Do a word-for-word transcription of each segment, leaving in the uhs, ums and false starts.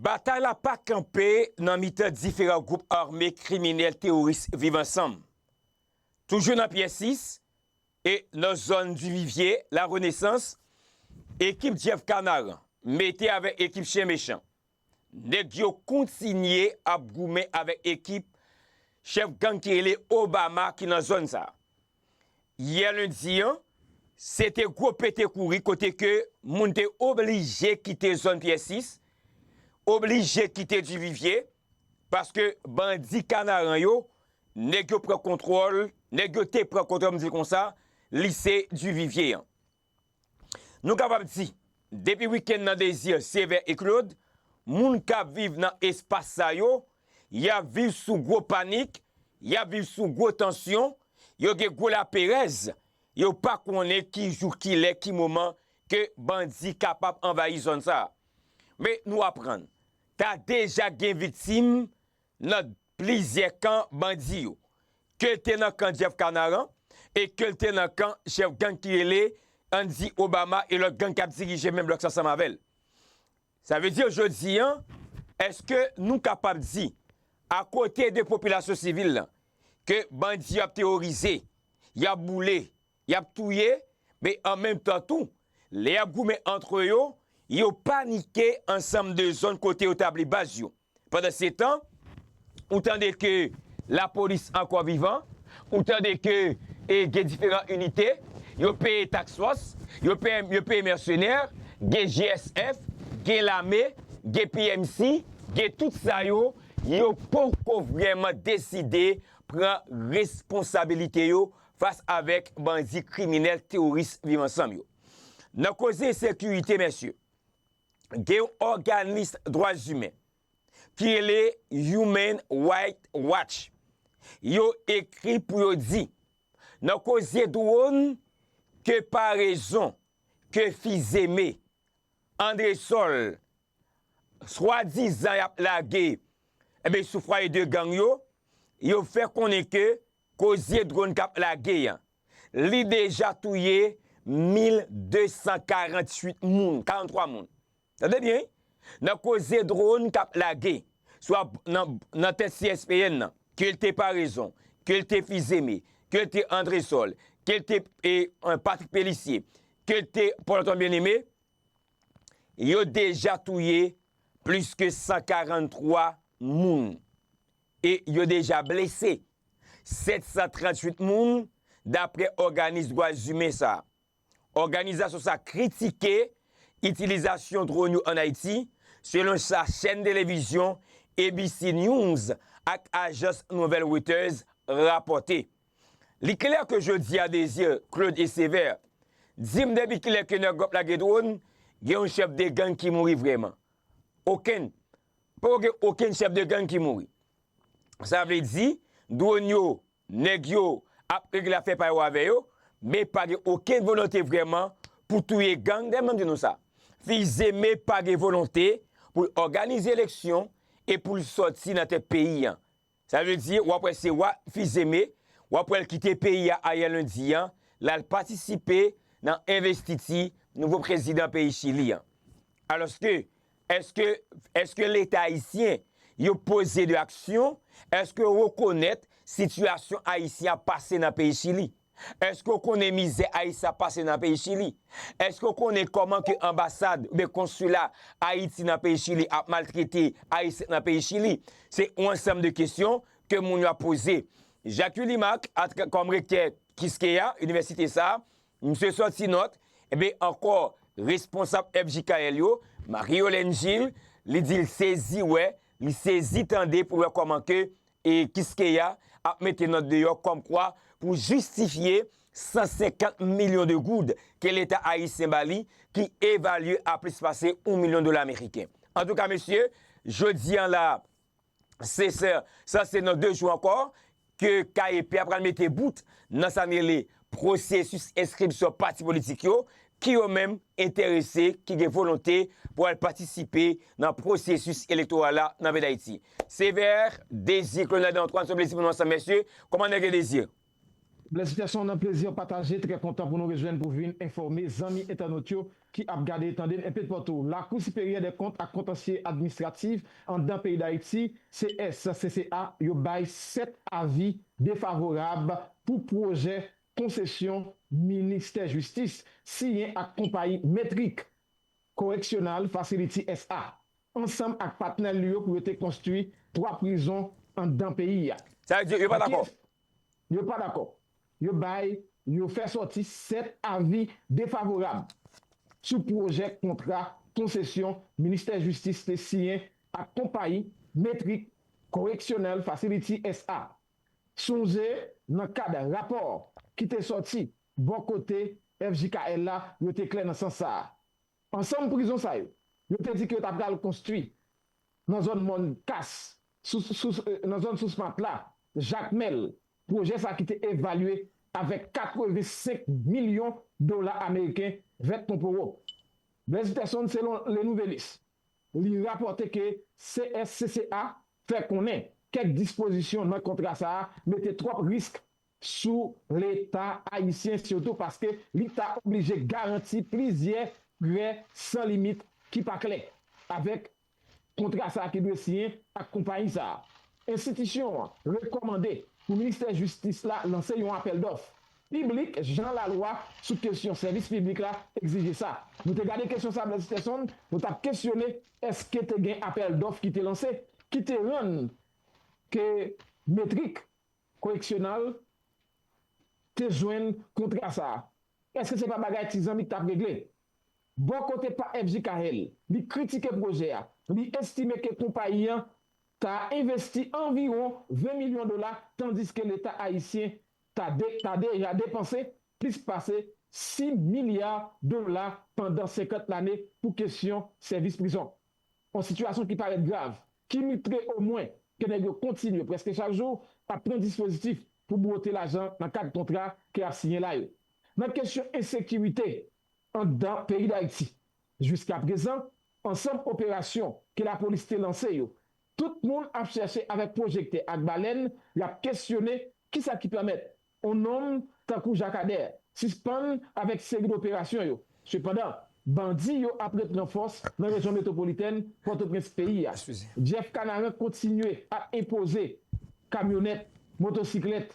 Batay la pa kanpe nan mitan diferan gwoup ame kriminèl teworis Viv Ansanm. Toujou nan Pyè sis e nan zòn Divivye, Larenesans, ekip Jeff Canaran mete avèk ekip Chen Mechan. Nèg yo kontinye ap goumen avèk ekip chèf gang ki rele Obama ki nan zòn sa a. Yè lendi an, se te gwo pete kouri kote ke moun te oblije kite zòn Pyè sis, oblije kite Divivye, paske bandi Kanaran yo, nèg yo pran kontwòl, nèg yo te pran kontwòl, m di l konsa, lise Divivye an. Nou kapab di, depi wikenn nan Désir, Sévère e Claude, moun k ap viv nan espas sa yo, y ap viv sou gwo panik, y ap viv sou gwo tansyon, yo gen gwo laperèz, yo pa konnen ki jou, ki lè, ki moman ke bandi kapab anvayi zòn sa a. Men nou aprann, ta deja gen viktim nan plizyè kan bandi yo, ke l te nan kan Jeff Canaran e ke l te nan kan chèf gang ki rele Andy Obama e lòt gang k ap dirije menm blòk sa ansanm avè l. Sa vle di, jodi an, èske nou kapab di, akote de popilasyon sivil lan, ke bandi yo ap teworize, y ap boule, y ap touye, men an menm tan tou, lè y ap goumen antre yo, yo panike ansanm de zòn kote yo tabli baz yo. Pandansetan, ou tande ke lapolis ankò vivan, ou tande ke, e, gen diferan inite, yo peye taks fòs, yo peye, yo peye mèsenè, gen G S F, gen lame, gen P M C, gen tout sa yo, yo poko vrèman deside pran responsabilite yo fas avèk bandi kriminèl teworis Viv Ansanm yo. Nan koze ensekirite, mesye, gen yon òganis dwa imen ki rele Human Rights Watch. Yo ekri pou yo di, nan koze dwòn, ke parezon, ke fizeme, andresòl, swadizan y ap lage, enben, sou fwaye de gang yo, yo fè konnen ke koze dwòn k ap lage an, li deja touye mil de san karanntuit moun, karanntwa moun. Tande byen, wi. Nan koze dwòn k ap lage, swa nan, nan tèt C S P N nan, ke l te Parezon, ke l te Fizeme, ke l te Andresòl, ke l te, e, Patrick Pélissier, ke l te Paul Antoine Bien-Aimé, yo deja touye plis ke san karanntwa moun e yo deja blese sèt san tranntuit moun, daprè òganis dwa imen sa a. Òganizasyon sa a kritike itilizasyon dwòn yo ann Ayiti, selon sa chèn televizyon A B C News ak ajans nouvèl Reuters rapòte. Li klè ke jodi a Désir, Claude e Sévère, di m depi kilè ke nèg yo ap lage dwòn, gen yon chèf de gang ki mouri vrèman. Okenn. Poko gen okenn chèf de gang ki mouri. Sa vle di, dwòn yo, nèg yo ap regle afè pa yo avè yo, men pa gen okenn volonte vrèman pou touye gang, dayè m di nou sa. Fizeme pa gen volonte pou l òganize eleksyon e pou l sòti nan tèt peyi a. Sa vle di, w ap wè se wa Fizeme, w ap wè l kite peyi a ayè lendi a, l al patisipe nan envestiti nouvo prezidan peyi Chili a. Alòske, èske, èske Leta ayisyen, yo poze de aksyon? Èske yo rekonèt sitiyasyon ayisyen ap pase nan peyi Chili? Èske w konnen mizè Ayisyen ap pase nan peyi Chili? Èske w konnen kòman ke anbasad oubyen konsila Ayiti nan peyi Chili ap maltrete Ayisyen nan peyi Chili? Se yon ansanm de kesyon ke moun yo ap poze. Jacques Ulimac, kòm rektè Kiskeya, inivèsite sa a, misye sòti nòt, enben ankò, responsab F J K L yo, Marie Yolène Gilles, li di l sezi wè, li sezi tande pou wè kòman ke e Kiskeya ap mete nòt deyò kòmkwa pou jistifye san senkant milyon de goud ke Leta ayisyen ba li, ki evalye a plis pase yon milyon dola ameriken. Antouka, mesye, jodi a la, se, se, sa se nan de jou ankò ke K E P a pral mete bout nan sa n rele pwosesis enskripsyon pati politik yo, ki yo menm enterese, ki gen volonte pou al patisipe nan pwosesis elektoral la nan peyi Dayiti. Sévère, Désir, Claude Nadan, Antoine, se yon plezi pou nou ansanm, mesye. Kòman nèg yo, Désir? Blaise Peterson, nan plezi pataje, trè kontan pou nou rejwenn pou vin enfòme zanmi entènot yo ki ap gade e tande n enpe toupatou. Lakou Siperyè dè Kont ak Kontansye Administratif anndan peyi Dayiti, C S C C A, yo bay sèt avi defavorab pou pwojè konsesyon Ministè Jistis siyen ak konpayi Metric Correctional Facility S A, ansanm ak patnè li yo pou yo te konstwi twa prizon anndan peyi a. Sa vle di, yo pa dakò? Yo pa dakò. Yo bay, yo fè sòti sèt avi defavorab sou pwojè kontra konsesyon Ministè Jistis te siyen ak konpayi Metric Correctional Facility S A. Sonje, nan kad rapò ki te sòti bò kote F J K L la, yo te klè nan sans sa a. Ansanm prizon sa yo, yo te di ke yo ta pral konstwi nan zòn Mòn Kas, sou, sou, eh, nan zòn Sous Matla, Jakmèl, pwojè sa ki te evalye avèk katrevensenk milyon dola ameriken vèt konporo. Blaise Peterson, selon Le Nouvelliste, li rapòte ke C S C C A fè konnen kèk dispozisyon nan kontra sa a mete twòp risk sou Leta ayisyen, sitou paske li ta oblije garanti plizyè prè san limit ki pa klè avèk kontra sa a ki dwe siyen ak konpayi sa a. Enstitisyon an rekòmande pou Ministè Jistis la lanse yon apèl dòf piblik jan lalwa sou kesyon sèvis piblik la egzije sa. Nou te gade kesyon sa a, Blaise Peterson, nou t ap kesyone èske te gen apèl dòf ki te lanse, ki te rann ke Metric Correctional te jwenn kontra sa a? Èske se pa bagay ti zanmi ki t ap regle? Bò kote pa F J K L, li kritike pwojè a. Li estime ke konpayi an ta envesti anviwon ven milyon dola, tandiske Leta ayisyen ta, de, ta deja depanse plis pase sis milya dola pandan senkant lane pou kesyon sèvis prizon. Yon sitiyasyon ki parèt grav, ki montre omwen ke nèg yo kontinye, prèske chak jou, ap pran dispozitif pou bwote lajan nan kad kontra ke y ap siyen la yo. Nan kesyon ensekirite anndan peyi Dayiti, jiskaprezan, ansanm operasyon ke lapolis te lanse yo, tout moun ap chèche avèk pwojektè ak balèn, y ap kesyone kisa ki pèmèt yon nonm tankou Jakadè sispann avèk seri doperasyon yo. Sepandan, bandi yo ap repran fòs nan rejyon metwopolitèn Pòtoprens peyi a. Jeff Canaran kontinye ap enpoze kamyonèt, motosiklèt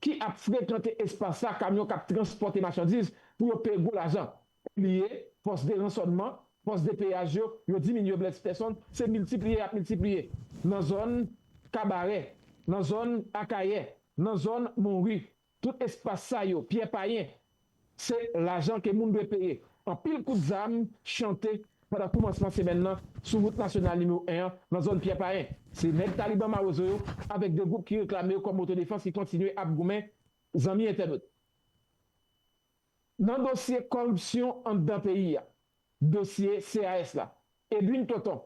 ki ap frekante espas sa, kamyon k ap transpòte machandiz pou yo peye gwo lajan. Li ye, pòs de ransònman, pòs de peyaj yo, yo diminye, Blaise Peterson, se miltipliye y ap miltipliye. Nan zòn Kabarè, nan zòn Akayè, nan zòn Monri, tout espas sa yo, Pyè Payen, se lajan ke moun dwe peye. Anpil kout zam chante pandan koumansman semèn nan sou wout nasyonal nimewo en an, nan zòn Pyè Payen. Se nèg Taliban Mawozo yo avèk de gwoup ki reklame yo kòm otodefans ki kontinye ap goumen, zanmi entènot. Nan dosye kòripsyon anndan peyi a, dosye C A S la, Edwin Tonton,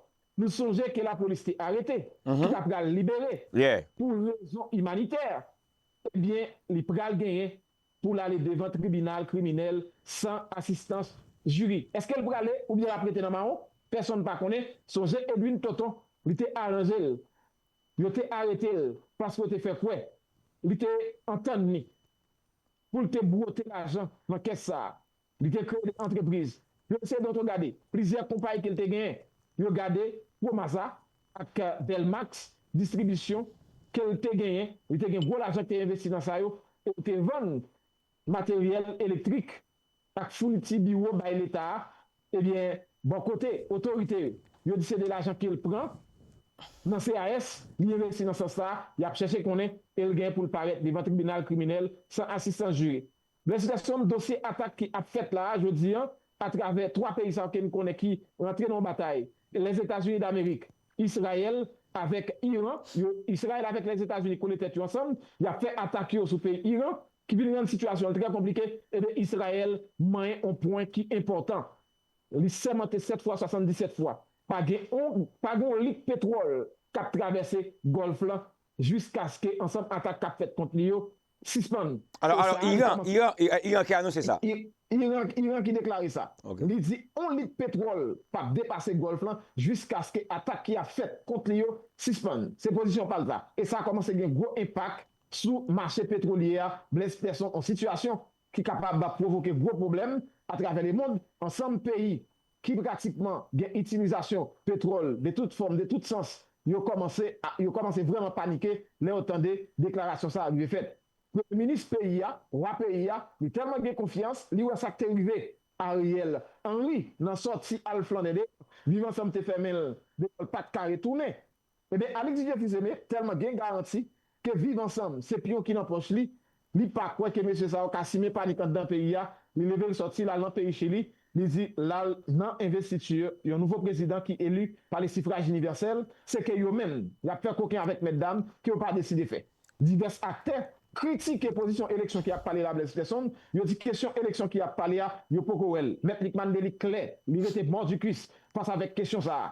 nou sonje ke lapolis te arete, ki ta pral libere pou rezon imanitè, ebyen, li pral genyen pou l ale devan tribinal kriminèl san asistans jiri. Èske l prale oubyen l ap rete nan mawon? Pèsonn pa konnen. Sonje Edwin Tonton, li te aranje l, yo te arete l paske yo te fè kwè li te antann li pou l te bwote lajan nan kès sa a. Li te kreye de antrepriz. Yo eseye donk gade plizyè konpayi ke l te genyen. Yo gade Promasa ak Belmax Distribisyon ke l te genyen. Li te gen gwo lajan ki te envesti nan sa yo. E l te vann materyèl elektrik ak founiti biwo bay Leta a. Ebyen, bò kote otorite yo, yo di se de lajan ke l pran nan C A S, li envesti nan sans sa a, y ap chèche konnen e l gen pou l parèt devan tribinal kriminèl san asistans jiri. Blaise Peterson, dosye atak ki ap fèt la a, jodi a, atravè twa peyi sa yo ke n konnen ki rantre nan yon batay, Lèzetazini Damerik, Izrayèl avèk Iran, yo, Izrayèl avèk Lèzetazini kole tèt yo ansanm, y ap fè atak yo sou peyi Iran, ki vin rann sitiyasyon an trè konplike, ebyen, Izrayèl manyen yon pwen ki enpòtan. Li sèmante sèt fwa, swasanndisèt fwa. Pa gen yon, pa gen yon lit petwòl k ap travèse Gòlf lan jiskaske ansanm atak k ap fèt kont li yo sispann. Alò, alò, Iran, Iran, Iran ki anonse sa. Iran, Iran ki deklare sa. Li di yon lit petwòl p ap depase Gòlf lan jiskaske atak ki ap fèt kont li yo sispann. Se pozisyon pa l sa. E sa kòmanse gen gwo enpak sou mache petwolye a, Blaise Peterson, yon sitiyasyon ki kapab pwovoke gwo pwoblèm atravè lemonn. Ansanm peyi ki pratikman gen itilizasyon petwòl de tout fòm, de tout sans, yo kòmanse, yo kòmanse vrèman panike lè yo tande deklarasyon sa a rive fèt. Premye minis peyi a, wa peyi a, li tèlman gen konfyans, li wè sa k te rive Ariel Henry nan sòti al flannen deyò, Viv Ansanm te fèmen l, deyò l pa t ka retounen. Ebyen, Alix Didier Fils-Aimé tèlman gen garanti ke Viv Ansanm se pyon ki nan pòch li, li pa kwè ke mesye sa yo ka simen panik anndan peyi a, li leve l sòti l al nan peyi Chili, li di l al nan envestiti yon nouvo prezidan ki eli pa le sifraj inivèsèl, se ke yo menm, y ap fè koken avèk mètdam ke yo pa deside fè. Divès aktè kritike pozisyon eleksyon ki ap pale la, Blaise Peterson, yo di kesyon eleksyon ki ap pale a, yo poko wè l. Mèt Lucmane Dely klè, li rete mòdikis fas avèk kesyon sa a.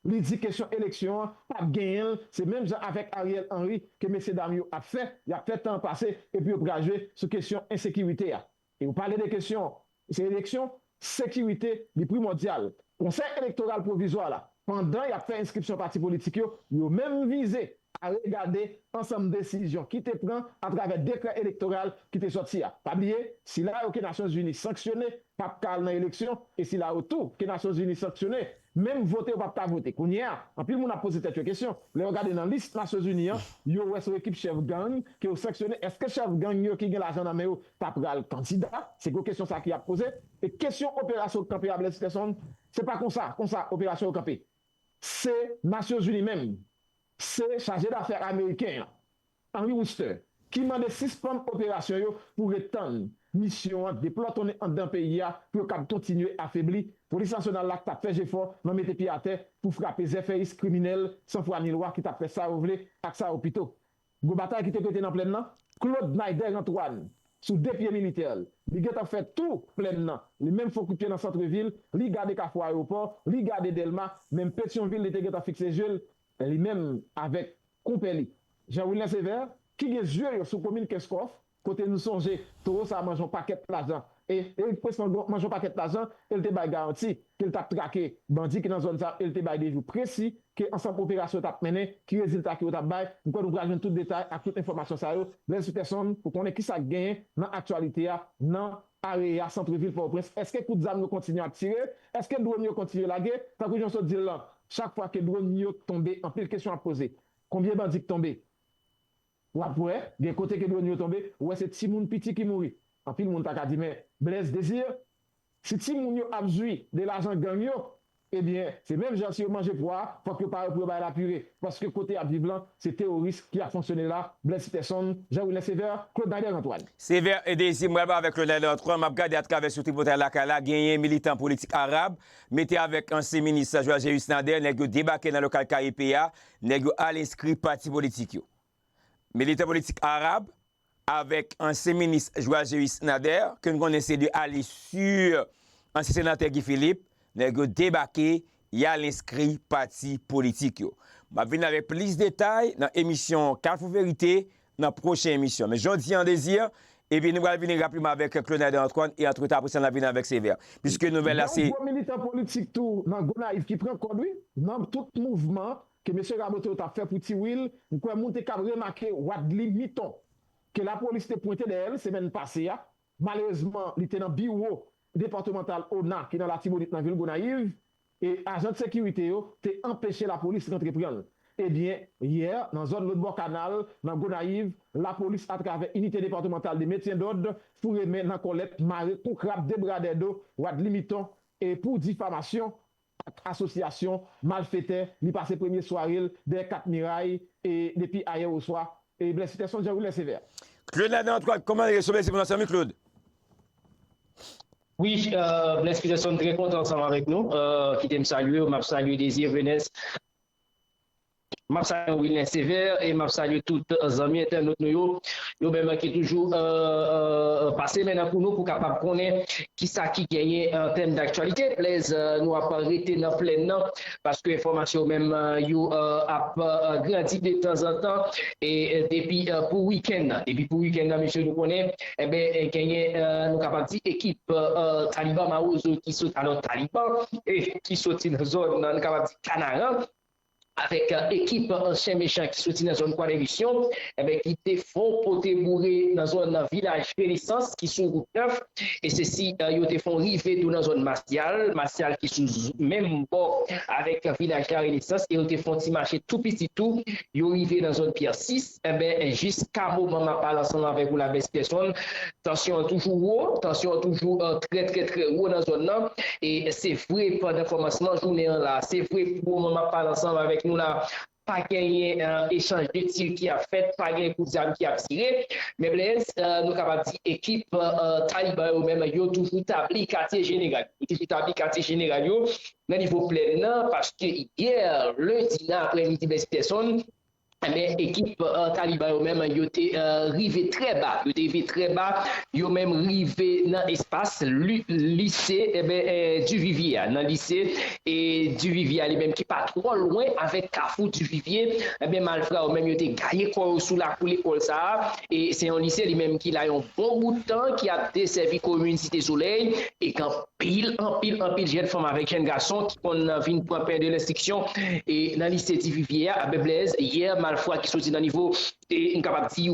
Li di kesyon eleksyon an p ap genyen l, se menm jan avèk Ariel Henry ke mesye dam yo ap fè, y ap fè tan an pase epi yo pral jwe sou kesyon ensekirite a. E ou pale de kesyon, se eleksyon, sekirite, li primòdyal. Konsèy Elektoral Pwovizwa la, pandan y ap fè enskripsyon pati politik yo, yo menm vize a regade ansanm desizyon ki te pran atravè dekrè elektoral ki te sòti a. Pa bliye, sila yo ke Nasyonzini sanksyone p ap ka al nan eleksyon, e sila yo tou ke Nasyonzini sanksyone, menm vote yo p ap ka vote. Kounye a, anpil moun ap poze tèt yo kesyon. Lè yo gade nan lis Nasyonzini an, yo wè se yon ekip chèf gang ke yo sanksyone. Èske chèf gang yo ki gen lajan nan men yo ta pral kandida? Se gwo kesyon sa ki ap poze. E kesyon operasyon kanpe a, Blaise Peterson, se pa konsa, konsa operasyon yo kanpe. Se Nasyonzini menm, se chaje dafè ameriken an, Henry Wooster, ki mande sispann operasyon yo pou ret tann misyon an deplòtonnen anndan peyi a pou yo kab kontinye afebli polis nasyonal la k t ap fè jefò nan mete pye atè pou frape zèfèyis kriminèl san fwa ni lwa ki t ap fè sa yo vle ak sa yo pito. Gwo batay ki te pete nan plèn nan, Claude Naider Antoine, sou de pye militè l, li gentan fè tou plèn nan. Li menm fè kout pye nan santrevil, li gade Kafou Ayewopò, li gade Dèlma, menm Petyonvil li te gentan fikse je l, li menm avèk konpè li, Jean Wilner Sévère, ki gen zye yo sou komin Kenskòf, kote nou sonje towo sa a manje yon pakèt lajan. E Eric Prince manje yon pakèt lajan, e l te bay garanti ke l t ap trake bandi ki nan zòn sa a, e l te bay de jou presi ke ansanm operasyon yo t ap mennen, ki rezilta ke yo t ap bay. M kwè nou pral jwenn tout detay ak tout enfòmasyon sa yo. Blaise Peterson, pou konnen kisa k genyen nan aktyalite a, nan area santrevil Pòtoprens. Èske kout zam yo kontinye ap tire? Èske dwòn yo kontinye lage? Tankou jan w sot di l lan, chak fwa ke dwòn yo tonbe, anpil kesyon ap poze. Konbyen bandi k tonbe? W ap wè, gen kote ke dwòn yo tonbe, ou wè se timoun piti ki mouri. Anpil moun ta ka di, men Blaise Désir, si timoun yo ap jwi de lajan gang yo, ebyen, se menm jan si yo manje pwa, fòk yo pare pou yo bay lapire. Paske kote y ap viv lan, se teworis ki ap fonksyone la. Blaise Peterson, Jean Wilner Sévère, Claude Naider Antoine. Sévère e Désir, mwen avèk Claude Naider Antoine, m ap gade atravè sou tripotay lakay la, genyen militan politik arab, mete avèk ansyen minis Joël Géus Nader, nèg yo debake nan lokal K I P a, nèg yo al enskri pati politik yo. Militan politik arab avèk ansyen minis Joël Géus Nader, ke n konnen se de ali sur ansyen senatè Guy Philippe, nèg yo debake, y al enskri pati politik yo. M ap vin avèk plis detay nan emisyon Kafou Verite nan pwochen emisyon. Men jodi an, Désir, epi nou pral vini rapiman avèk Claude Naider Antoine, e antretan, apre sa, n ap vini avèk Sévère. Piske nouvèl la, se yon gwo militan politik tou nan Gonayiv ki pran kòd, wi, nan tout mouvman ke mesye Raboto yo t ap fè pou Ti Wil, m kwè moun te kab remake Wadly Miton, ke lapolis te pwente dèyè l semèn pase a. Malerezman, li te nan biwo depatmantal ona ki nan Latibonit nan vil Gonayiv, e ajan de sekirite yo te anpeche lapolis rantre pran l. Ebyen, yè, nan zòn lòt bò kanal, nan Gonayiv, lapolis atravè inite depatmantal de metyen dòd foure men nan kòlèt, mare kou krab de bra dè do Wadly Miton e pou difamasyon ak asosyasyon malfetè, li pase premye sware l dèyè Kat Miray e depi ayè oswa, e Blaise Peterson, Jean Wilner Sévère. Claude Naider Antoine, kòman rete sou Blaise pou nou, zanmi Claude? Wi, euh, Blaise Peterson trè kontan ansanm avèk nou. Euh, kite m salye w, m ap salye Désir Venès. M ap salye Wilner Sévère e m ap salye tout zanmi entènot nou yo. Yo menm ki toujou, euh, euh, pase men nan kou nou pou kapab konnen kisa ki genyen an tèm daktyalite. Blaise, euh, nou ap rete nan plèn nan, paske enfòmasyon yo menm, euh, yo, euh, ap, euh, grandi de tanzantan. E, euh, depi, euh, pou wikenn nan, depi pou wikenn nan, mesye, nou konnen, enben, genyen, euh, nou kapab di ekip, euh, Taliban Mawozo ki sot, alò, Taliban, e ki soti nan zòn, nou kapab di, Kanaran. avèk ekip ansyen mechan ki soti nan zòn Kwadèvisyon, enben, ki te fon pote boure nan zòn Vilaj Renesans ki sou wout nèf. E se si yo te fon rive tou nan zòn Masyal, Masyal ki sou menm bò avèk Vilaj La Renesans, e yo te fon ti mache tou piti tou, yo rive nan zòn Pyè sis. Enben, jiska moman m ap pale ansanm avèk ou la, Best Person, tansyon an toujou wo, tansyon an toujou trè, trè, trè wo nan zòn nan. E se vre, pandan kòmansman jounen an la, se vre, pou moman m ap pale ansanm avèk nou la, pa genyen echanj de tir ki ap fèt, pa genyen kout zam ki ap tire. Men Blaise, nou kapab di ekip Taliban yo menm, yo toujou tabli katye jeneral. Yo toujou tabli katye jeneral yo nan nivo plèn nan, paske yè lendi nan aprèmidi, Best Person, men ekip Taliban yo menm, yo te rive trè ba. Yo te rive trè ba. Yo menm rive nan espas lise, enben, Duvivye a, nan lise Duvivye a li menm ki pa twò lwen avèk Kafou Duvivye. Enben, malfra yo menm, yo te gaye kò yo sou lakou lekòl sa a. E se yon lise li menm ki la yon bon bout tan, ki ap desèvi komin Site Solèy, e k anpil, anpil, anpil jèn fanm avèk jèn gason ki konn vin pran pen de lenstriksyon e nan lise Duvivye a. Enben, Blaise, yè, malfra ki soti nan nivo, e m kapab di,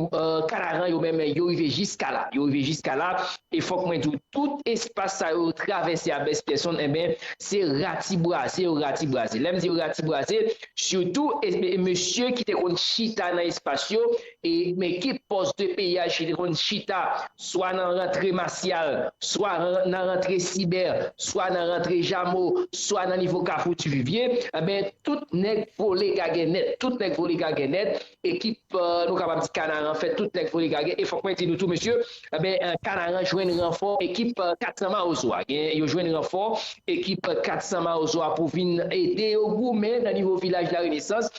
Kanaran yo menm, yo rive jiska la. Yo rive jiska la. E fòk mwen di w, tout espas sa yo travèse a, Best Person, enben, se ratibraze, yo ratibraze. Lè m di yo ratibraze, sitou mesye ki te konn chita nan espas yo, e men ki pòs de peyaj ki te konn chita, swa nan rantre Masyal, swa nan rantre Sibè, swa nan rantre Jamo, swa nan nivo Kafou Duvivye, enben, tout nèg vole gagè nèt, tout nèg vole gagè nèt. Ekip, nou kapab di, Kanaran fè tout nèg vole gagè. E fòk mwen di nou tou, mesye, enben, Kanaran jwenn ranfò ekip kat san Mawozo a. Gen, yo jwenn ranfò ekip kat san Mawozo a pou vin ede yo goumen nan nivo Vilaj La Renesans.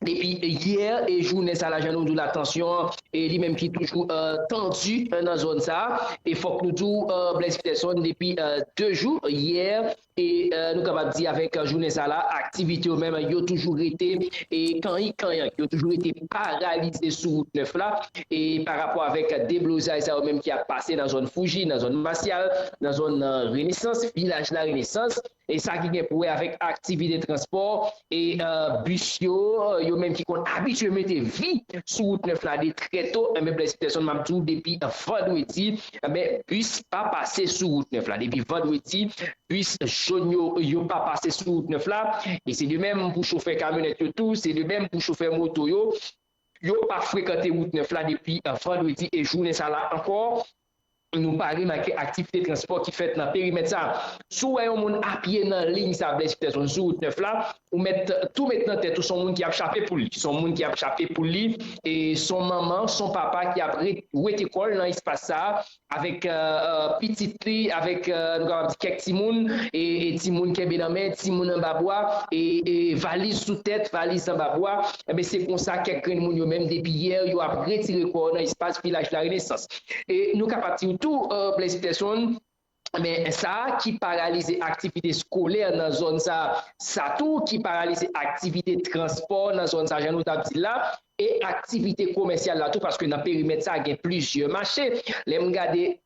Depi yè e jounen sa la, jan nou di w la, tansyon an, e li menm ki toujou tandi nan zòn sa a. E fòk nou di w, Blaise Peterson, depi de jou, yè, e nou kapab di avèk jounen sa la, aktivite yo menm, yo toujou rete e kanyi kanyank, yo toujou rete paralize sou wout nèf la. E pa rapò avèk deblozay sa yo menm ki ap pase nan zòn Fouji, nan zòn Masyal, nan zòn Renesans, Vilaj La Renesans, e sa ki gen pou wè avèk aktivite transpò, e bis yo, yo menm ki konn abitye mete vi sou wout nèf la de trè to, enben, Blaise Peterson, m ap di w, depi vandredi, enben, bis pa pase sou wout nèf la. Depi vandredi, bis jòn yo, yo pa pase sou wout nèf la. E se de menm pou chofè kamyonèt yo tou, se de menm pou chofè moto yo. Yo pa frekante wout nèf la depi vandredi e jounen sa la ankò. Nou pa remake aktivite transpò ki fèt nan perimèt sa. Si w wè yon moun apye nan liy sa, Blaise Peterson, sou wout nèf la, ou mèt tou met nan tèt ou, se yon moun ki ap chape pou li. Se yon moun ki ap chape pou li, e se yon manman, se yon papa ki ap wete kò l nan espas sa a, avèk pitit li, avèk, nou kapab di, kèk timoun, e timoun kenbe nan men, timoun anba bwa, e valiz sou tèt, valiz anba bwa. Enben, se konsa kèk grenn moun yo menm, depi yè, yo ap retire kò yo nan espas Vilaj La Renesans. E nou kapab di w tou, Blaise Peterson, men sa ki paralize aktivite eskolè nan zòn sa, sa tou ki paralize aktivite transpò nan zòn sa, jan nou t ap di l la, e aktivite komèsyal la tou, paske nan perimèt sa gen plizyè mache. Lè m gade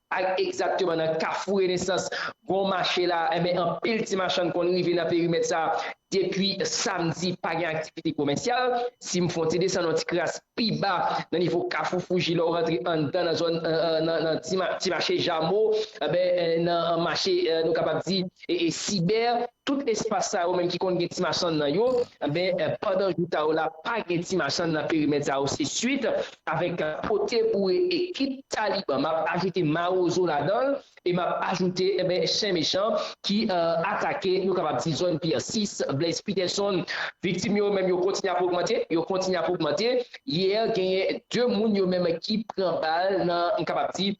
egzakteman nan Kafou Renesans, gon mache la, enben, anpil ti machann konn rive nan perimèt sa. Depi samdi, pa gen aktivite komèsyal. Si m fè yon ti desann yon ti kras pi ba nan nivo Kafou Fouji, lè w rantre anndan nan zòn, nan, nan ti, ti mache Jamo, enben, nan mache, nou kapab di, e, e Sibè, tout espas sa yo menm ki konn gen ti machann nan yo, enben, pandan jou sa yo la, pa gen ti machann nan perimèt sa yo. Se swit avèk pote boure ekip Taliban. M ap ajoute Mawozo ladan l, e m ap ajoute, enben, Chen Mechan ki atake, nou kapab di, zòn Pyè sis, Blaise Peterson. Viktim yo menm, yo kontinye ap ogmante, yo kontinye ap ogmante. Yè, genyen de moun yo menm ki pran bal nan, m kapab di,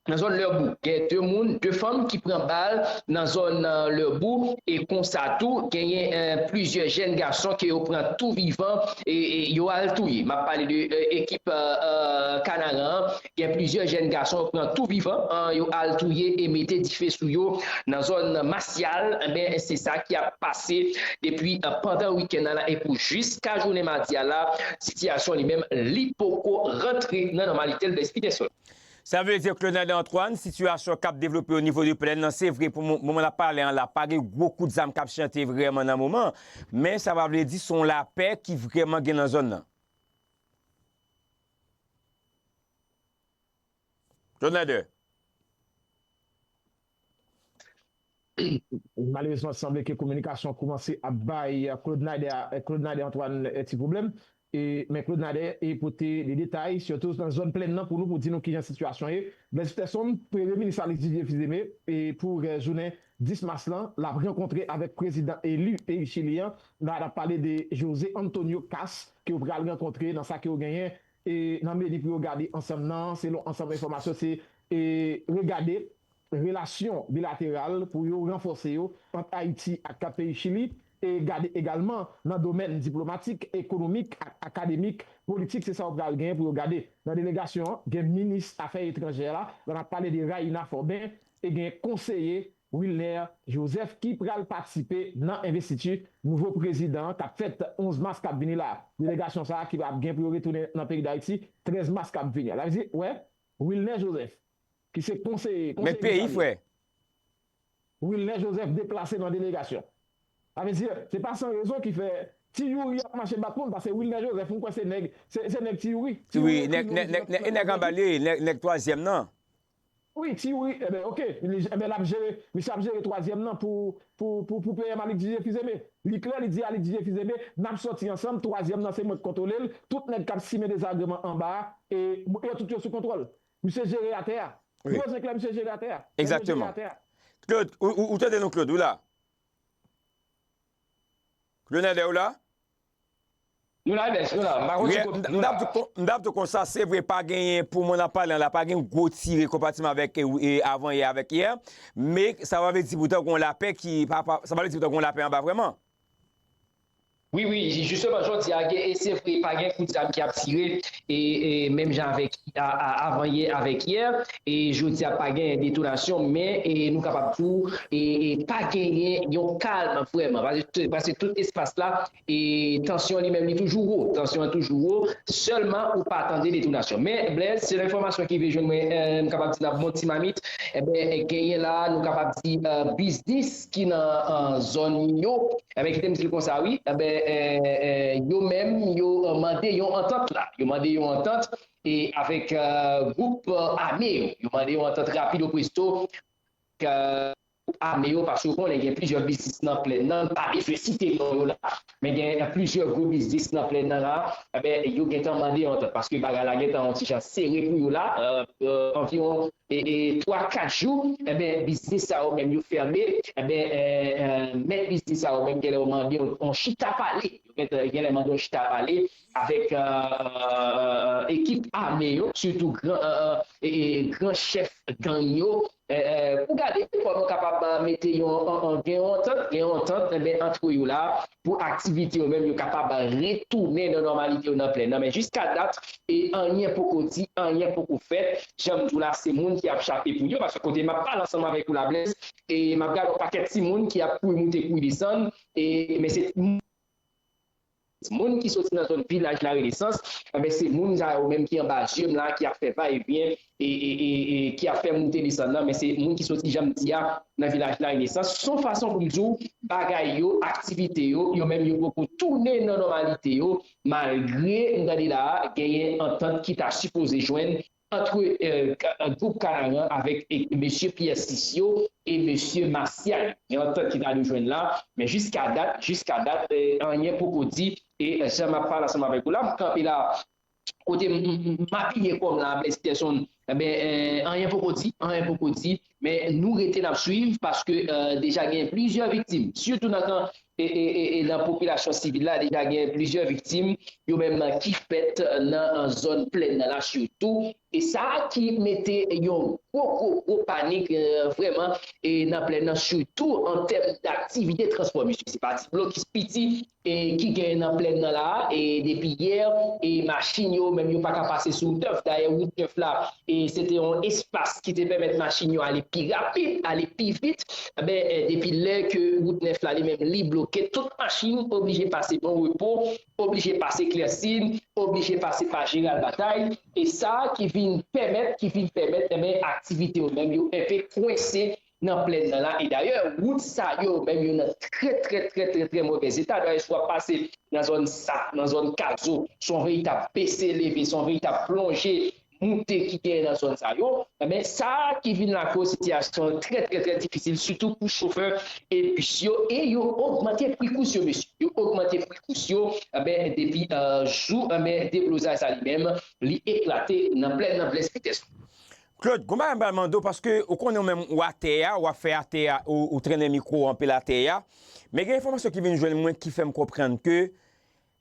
nan zòn Lèbou. Gen de moun, de fanm ki pran bal nan zòn Lèbou, e konsa tou, genyen plizyè jèn gason ke yo pran tou vivan e yo al touye. M ap pale de ekip Kanaran an. Gen plizyè jèn gason yo pran tou vivan, yo al touye e mete dife sou yo nan zòn Masyal. Enben, se sa ki ap pase depi pandan wikenn nan la e pou jiska jounen madi a la, sitiyasyon li menm, li poko rantre nan nòmalite l, Blaise Peterson. Sa vle di, Claude Nader Antoine, sitiyasyon k ap devlope o nivo de plèn nan, se vre pou mo- moman n ap pale an la, pa gen gwo kout zam k ap chante vrèman nan moman, men sa pa vle di se yon lapè ki vrèman gen nan zòn nan. Claude Nader. Malerezman, sanble ke kominikasyon kòmanse ap bay Claude Nader, Claude Nader Antoine, eh, ti pwoblèm. E, men Claude Nader, eh, pote de detay, sitou nan zòn plèn nan pou nou, pou di nou kijan sitiyasyon ye. Blaise Peterson, Premye Minis Alex Didier Fils-Aimé, eh, pou, eh, jounen dis mas lan, l ap rankontre avèk prezidan eli peyi Chili an. La, n ap pale de José Antonio Kast, ke yo pral rankontre nan sa ke yo genyen, eh, nan meni pou yo gade ansanm nan, selon ansanm enfòmasyon, se, eh, regade relasyon bilateral pou yo ranfòse yo ant Ayiti ak peyi Chili, e gade egalman nan domèn diplomatik, ekonomik ak akademik, politik, se sa yo pral genyen pou yo gade. Nan delegasyon an, gen minis afè etranjè la, la n ap pale de Reina Faubin, e gen konseye Wilner Joseph ki pral patisipe nan envestiti nouvo prezidan an k ap fèt onz mas k ap vini la. Delegasyon sa a ki ap gen pou yo retounen nan peyi Dayiti trèz mas k ap vini a. Sa vle di, wè, Wilner Joseph, ki se konseye, konseye Desalin. Mèt peyi, frè. Wilner Joseph deplase nan delegasyon. Sa vle di, se pa san rezon ki fè Ti Youri ap mache bat moun, paske Wilner Joseph, m kwè se nèg, se, se nèg Ti Youri. Ti Youri, nèg, nèg, nèg, nèg, nèg anba li, nèg, nèg twazyèm nan. Wi, Ti Youri, enben, oke, li, enben, l ap jere, misye ap jere twazyèm nan pou, pou, pou, pou P M Alex Didier Fils-Aimé. Li klè, li di Alex Didier Fils-Aimé, n ap sòti ansanm, twazyèm nan se mwen k kontwole l, tout nèg k ap simen dezagreman anba a, e yo tout yo sou kontwòl. Misye jere atè a. Wi. Yo bezwen klè, misye jere atè a. Misye jere atè a. Claude, ou, ou, ou tande nou, Claude, ou la? Claude Nader, ou la? Nou la, Blaise, nou la. M pa konn si Claude, nou la. M t ap di kon- m t ap di konsa, se vre, pa genyen, pou mwen, n ap pale an la, pa gen gwo tire konpareman avèk, e, e, avan yè avèk yè, men sa pa vle di poutan gen yon lapè ki, pa, pa, sa pa vle di poutan gen yon lapè anba vrèman. Wi, wi, jisteman, jodi a, gen, e se vre, pa gen kout zam ki ap tire, e, e menm jan avèk a, a, avan yè avèk yè, e jodi a pa gen detonasyon, men, e nou kapab di w, e, e pa genyen yon kalm vrèman, paske, paske tout espas la, e tansyon li menm li toujou wo, tansyon an toujou wo, sèlman ou pa tande detonasyon. Men, Blaise, se enfòmasyon ki vin jwenn mwen, e, m kapab di n ap bon ti mamit, enben, genyen la, nou kapab di, e, biznis ki nan, e, zòn yo, enben, kite m di l konsa, wi, enben, e, e, yo menm, yo, e, mande yon antant la. Yo mande yon antant, e, avèk, e, gwoup, e, ame yo. Yo mande yon antant rapido presto, e, gwoup ame yo, paske w konnen gen plizyè biznis nan plèn nan, m pa bezwen site non yo la, men gen plizyè gwo biznis nan plèn nan la, enben, yo gentan mande yon antant, paske bagay la gentan yon ti jan sere pou yo la, e, e, anviwon e, e, twa, kat jou, enben, biznis sa yo menm yo fèmen, enben, e, e, mèt biznis sa yo menm genlè yo mande yon, yon chita pale. Yo genlè, genlè mande yon chita pale avèk, e, e, e, ekip ame yo, sitou gran, e, e, e, e, gran chèf gang yo, e, e, pou gade kòman yo kapab, e, mete yon, an, an, gen yon antant, gen yon antant, enben, ant yo la, pou aktivite yo menm yo kapab retounen nan nòmalite yo nan plèn nan. Men jiska dat, e anyen poko di, anyen poko fèt. Jan m di w la, se moun ki ap chape pou yo, paske kote m ap pale ansanm avèk ou la, Blaise, e m ap gade yon pakèt timoun ki ap kouri moute, kouri desann, e, men se moun ki soti nan zòn vilaj Larenesans, enben, se moun sa yo menm ki anba zye m la, ki ap fè va e vyen, e, e, e, e ki ap fè moute desann nan, men se moun ki soti, jan m di a, nan vilaj Larenesans. Se yon fason pou m di w, bagay yo, aktivite yo, yo menm yo poko tounen nan nòmalite yo, malgre m tande la a, genyen antant ki ta sipoze jwenn ant, e, ka- gwoup Kanaran avèk, e, mesye Pierre Six yo e mesye Martial. Gen antant ki ta dwe jwenn la, men jiska dat, jiska dat, e, anyen poko di, e, jan m ap pale ansanm avèk ou la, m kanpe la, kote m, m, m, m apiye kò m la, Blaise Peterson, enben, e, anyen poko di, anyen poko di, men nou rete n ap swiv, paske, e, deja gen plizyè viktim, sitou nan kan, e, e, e, e nan popilasyon sivil la, deja gen plizyè viktim, yo menm ki fèt nan, e, zòn plèn nan la, sitou, e sa ki mete yon gwo, gwo, gwo panik, e, vrèman, e nan plèn nan, sitou an tèm daktivite transpò, mesye. Se pa ti blokis piti, e ki genyen nan plèn nan la, e depi yè, e machin yo menm yo pa ka pase sou wout nèf. Dayè, wout nèf la, e se te yon espas ki te pèmèt machin yo ale pi rapid, ale pi vit. Enben, e, depi lè ke wout nèf la li menm li bloke, tout machin oblije pase Bon Repo, oblije pase Klèsin, oblije pase pa Jeral Batay. E sa ki vin pèmèt, ki vin pèmèt, enben, aktivite yo menm yo enpe kwense nan plèn nan la. E dayè, wout sa yo menm yo nan trè, trè, trè, trè, trè movèz eta. Dayè, si w ap pase nan zòn Sak, nan zòn Kazo, se yon veritab bese leve, se yon veritab plonje, moute ki genyen nan zòn sa yo, enben, sa ki vin lakoz sitiyasyon trè, trè, trè difisil, sitou pou chofè e bis yo, e yo ogmante pri kous yo, mesye. Yo ogmante pri kous yo, enben, depi, euh, jou, enben, deblozay sa li menm, li eklate nan plèn nan Blaise Peterson. Claude, gon bagay m pral mande w, paske ou konnen ou menm ou atè a, w ap fè atè a, ou, ou trennen mikwo anpil atè a. Men gen enfòmasyon ki vin jwenn mwen ki fè m konprann ke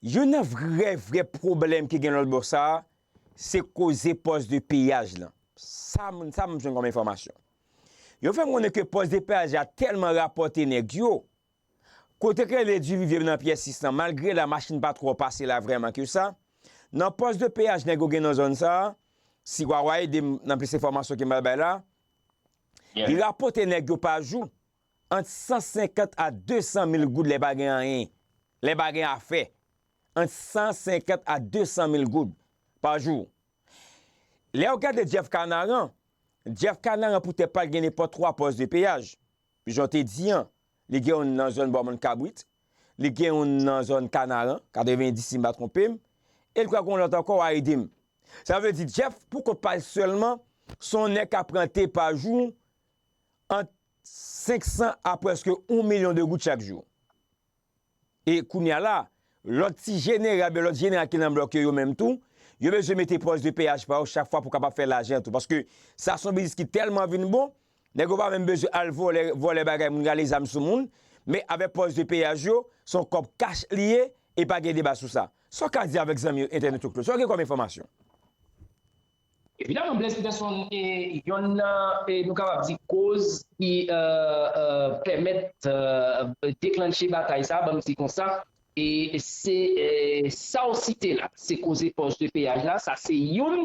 youn nan vrè, vrè pwoblèm ki gen lòt bò sa a, se koze pòs de peyaj lan. Sa, m- sa m jwenn kòm enfòmasyon. Yo fè m konnen ke pòs de peyaj la tèlman rapòte nèg yo, kote k rele Duvivier nan pyès sis lan, malgre la machin pa twò pase la vrèman ke sa, nan pòs de peyaj nèg yo gen nan zòn sa a, si Wawa ede m nan plis enfòmasyon ke m pral bay la, li rapòte nèg yo pa jou ant san senkant a de san mil goud lè pa gen anyen, lè pa gen afè, ant san senkant a de san mil goud pa jou. Lè w gade Jeff Kanaran, Jeff Kanaran poutèt pa l gen nenpòt twa pòs de peyaj. Jan w te di an, li gen youn nan zòn bò Mòn Kabrit, li gen youn nan zòn Kanaran, katrevenndis si m pa twonpe m, e l kwè gen yon lòt ankò, w a ede m. Sa vle di Jeff, pou kont pa l sèlman, se yon nèg k ap rantre pa jou ant senk san a prèske yon milyon de goud chak jou. E kounye a la, lòt ti jeneral, ben lòt jeneral ki nan blòk yo, yo menm tou, yo bezwen mete pòs de peyaj pa yo chak fwa pou kapab fè lajan tou. Paske sa se yon biznis ki tèlman vin bon, nèg yo pa menm bezwen al vòlè, vòlè bagay moun, rale zam sou moun, men avèk pòs de peyaj yo, se yon kòb kach li ye, e pa gen deba sou sa. Sa w ka di avèk zanmi entènot yo, Claude? Sa w gen kòm enfòmasyon? Evidaman, Blaise Peterson, e, yonn nan, e, nou kapab di koz ki, euh, euh, pèmèt, euh, deklanche batay sa, ban m di konsa, e se, e, sa w site la, se koze pòs de peyaj la, sa se youn,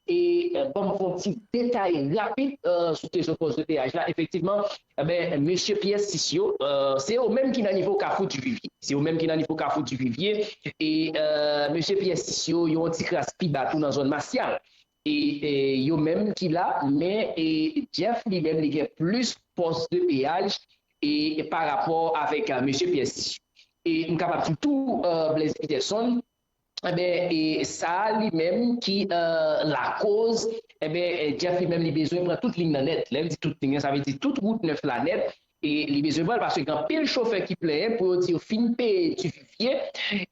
e, euh, ban m fè yon ti detay rapid, euh, sou kesyon pòs de peyaj la. Efektivman, enben, mesye pyès sis yo, euh, se yo menm ki nan nivo Kafou Divivye. Se yo menm ki nan nivo Kafou Divivye, e, euh, mesye pyès sis yo, yo yon ti kras pi ba tou nan zòn Masyal. E, e, yo menm ki la, men, e, Jeff li menm li gen plis pòs de peyaj, e, e pa rapò avèk, euh, mesye pyès sis yo. E m kapab di tou, euh, Blaise Peterson, enben, e sa a li menm ki, euh, lakoz, enben, e, Jeff li menm li bezwen pran tout liy nan nèt. Lè m di tout liy nan, sa vle di tout wout nèf la nèt, e li bezwen pran l paske gen anpil chofè ki plenyen pou yo di yo fin peye Divivye,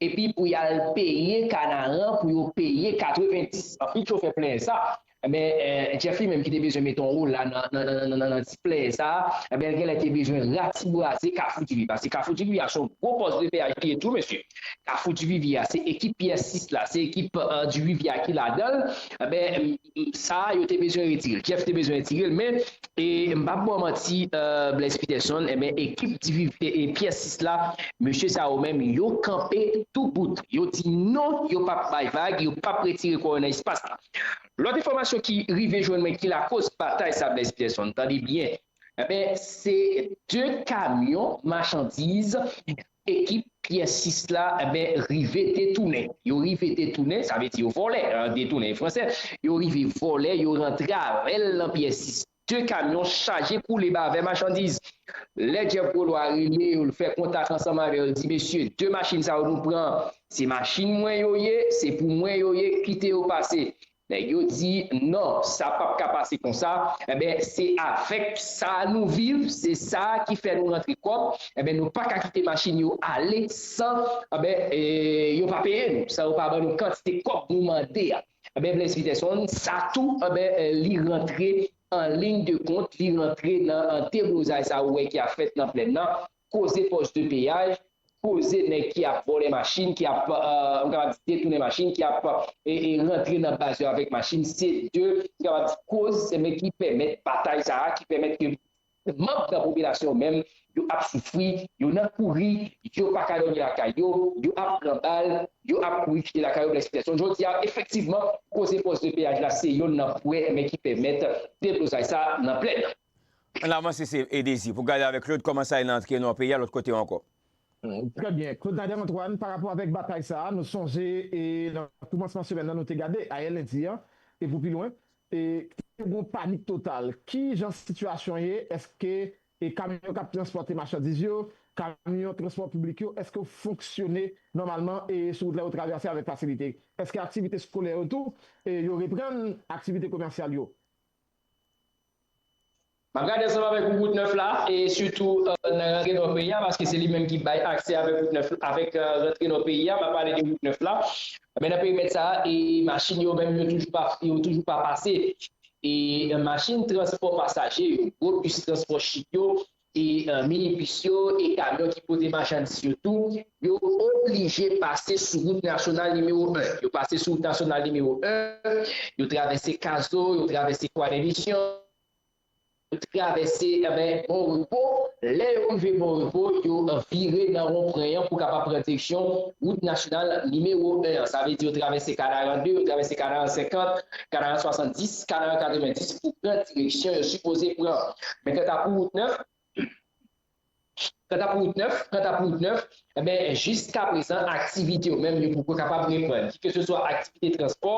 epi pou y al peye Kanaran, pou yo peye katrevenndis. Anpil chofè plenyen sa. Men, eh, Jeff li menm ki te bezwen mete yon wola nan, nan, nan, nan, nan, nan ti plen sa, enben, l genlè te bezwen ratibouraze Kafou Divivye. Paske Kafou Divivye a se yon gwo pòs de peyaj li ye tou, mesye. Kafou Divivye a, se ekip pyès sis la, se ekip, eh, Divivye a ki ladan l. Enben, m- m- sa a, yo te bezwen retire l. Jeff te bezwen retire l, men, e m p ap ba w manti, eh, Blaise Peterson, enben, ekip Divivye, e, e pyès sis la, mesye sa yo menm, yo kanpe doubout. Yo di non, yo p ap bay vag, yo p ap retire kò yo nan espas la. Lòt enfòmasyon ki rive jwenn mwen ki lakoz batay sa, Blaise Peterson, tande byen. Enben, se de kamyon machandiz ekip pyès sis la, enben, rive detounen. Yo rive detounen, sa vle di yo vòlè, en, detounen e fransè. Yo rive vòlè, yo rantre avè l nan pyès sis. De kamyon chaje koule ba avè machandiz. Lè Jeff Gaulois rele yo, l fè kontak ansanm avè yo, l di, mesye, de machin sa yo nou pran, se machin mwen yo ye, se pou mwen yo ye, kite yo pase. Nèg yo di, non, sa p ap ka pase konsa. Enben, se avèk sa nou viv, se sa ki fè nou rantre kòb. Enben, nou pa ka kite machin yo ale san, enben, e, yo pa peye nou, san yo pa ban nou kantite kòb nou mande a. Enben, Blaise Peterson, sa tou, enben, e, li rantre an liy de kont, li rantre nan, an deblozay sa ou wè ki ap fèt nan plèn nan, koze pòs de peyaj, koze nèg ki ap vòlè machin, ki ap, eh, m kapab di, detounen machin, ki ap, e, e, rantre nan baz yo avèk machin, se de, m kapab di, koz, enben, ki pèmèt batay sa a, ki pèmèt ke manm nan popilasyon menm, yo ap soufri, yo nan kouri, yo pa ka dòmi lakay yo, yo ap pran bal, yo ap kouri kite lakay yo, Blaise Peterson. Jodi a, efektivman, koze pòs de peyaj la, se yonn nan pwen, enben, ki pèmèt deblozay sa nan plèn nan. Ann avanse, se, e, Dezi, pou gade avèk Claude kòman sa ye nan antre nan peyi a lòt kote ankò. Trè byen. Claude Nader Antoine, pa rapò avèk batay sa a, nou sonje, e, nan koumansman semèn nan, nou te gade, ayè lendi an, e pou pi lwen, e te gen yon panik total. Ki jan sitiyasyon ye? Èske e kamyon k ap transpòte machandiz yo, kamyon transpò piblik yo, èske yo fonksyone nòmalman e sou wout la yo travèse avèk fasilite? Èske aktivite eskolè yo tou, e yo reprann aktivite komèsyal yo? M ap gade ansanm avèk ou wout nèf la, e sitou nan rantre nan peyi a, paske se li menm ki bay aksè avèk wout nèf avèk rantre nan peyi a, m ap pale de wout nèf la. Men nan perimèt sa a, e machin yo menm yo toujou pa yo toujou pa pase. E machin transpò pasaje yo, gwo bis transpò chit yo, e minibis yo, e kamyon ki pote machandiz yo tou, yo oblije pase sou wout nasyonal nimewo en. Yo pase sou wout nasyonal nimewo en, yo travèse Kazo, yo travèse Kwadèmisyon, yo travèse enben Bon Repo. Lè yo rive Bon Repo, yo vire nan wonpwen an pou kapab pran direksyon wout nasyonal nimewo en an. Sa vle di yo travèse Kanaran de, yo travèse Kanaran senkant, Kanaran swasanndis, Kanaran katrevenndis pou pran direksyon yo sipoze pran. Men kanta pou wout nèf, kanta pou wout nèf, kanta pou wout nèf, enben, jiska prezan, aktivite yo menm yo poko kapab reprann. Keseswa aktivite transpò,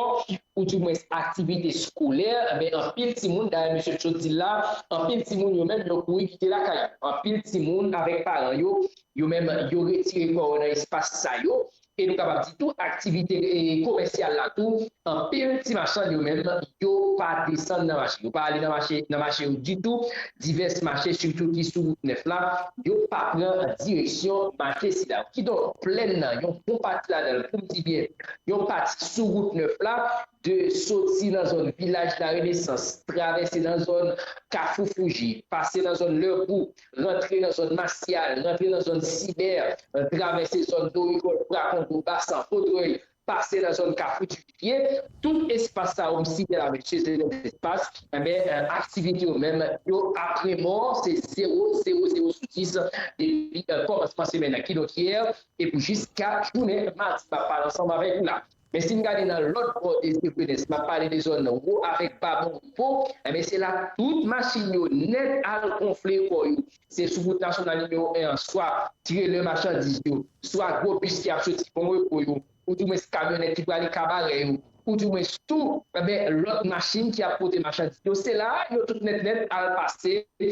ou dimwens aktivite eskolè, enben, anpil timoun, dayè mesye Tchot di l la, anpil timoun yo menm yo kouri kite lakay yo. Anpil timoun avèk paran yo, yo menm yo retire kò yo nan espas sa yo. E nou kapab di tou, aktivite komèsyal la tou, anpil ti machann yo menm, yo pa desann nan mache. Yo pa ale nan mache nan mache yo ditou. Divès mache, sitou ki sou wout nèf la, yo pa pran direksyon mache sila yo. Kidonk, plèn nan, yon bon pati ladan l, pou m di byen, yon pati sou wout nèf la, de soti nan zòn Vilaj Larenesans, travèse nan zòn Kafou Fouji, pase nan zòn Lèbou, rantre nan zòn Masyal, rantre nan zòn Sibè, travèse zòn Dorigòl, Prakongo, Basan, Fodrèy, pase nan zòn Kafou Dipivye. Tout espas sa yo m site la, mesye, se de espas, enben, aktivite yo menm, yo apremò, se zewo, zewo, zewo sou dis depi kòmansman semèn nan, kidonk yè, epi jiska jounen madi m ap pale ansanm avèk ou la. Men si n gade nan lòt bò de Zevenes, m ap pale de zòn Wo avèk Ba Bon Repo, enben se la tout machin yo nèt al gonfle kò yo. Se sou wout nasyonal nimewo en an, swa trelè machandiz yo, swa gwo bis ki ap soti Bon Repo yo, ou dimwens kamyonèt ki prale Kabarè yo, ou dimwens tou, enben, lòt machin ki ap pote machandiz yo. Se la yo tout nèt nèt al pase e,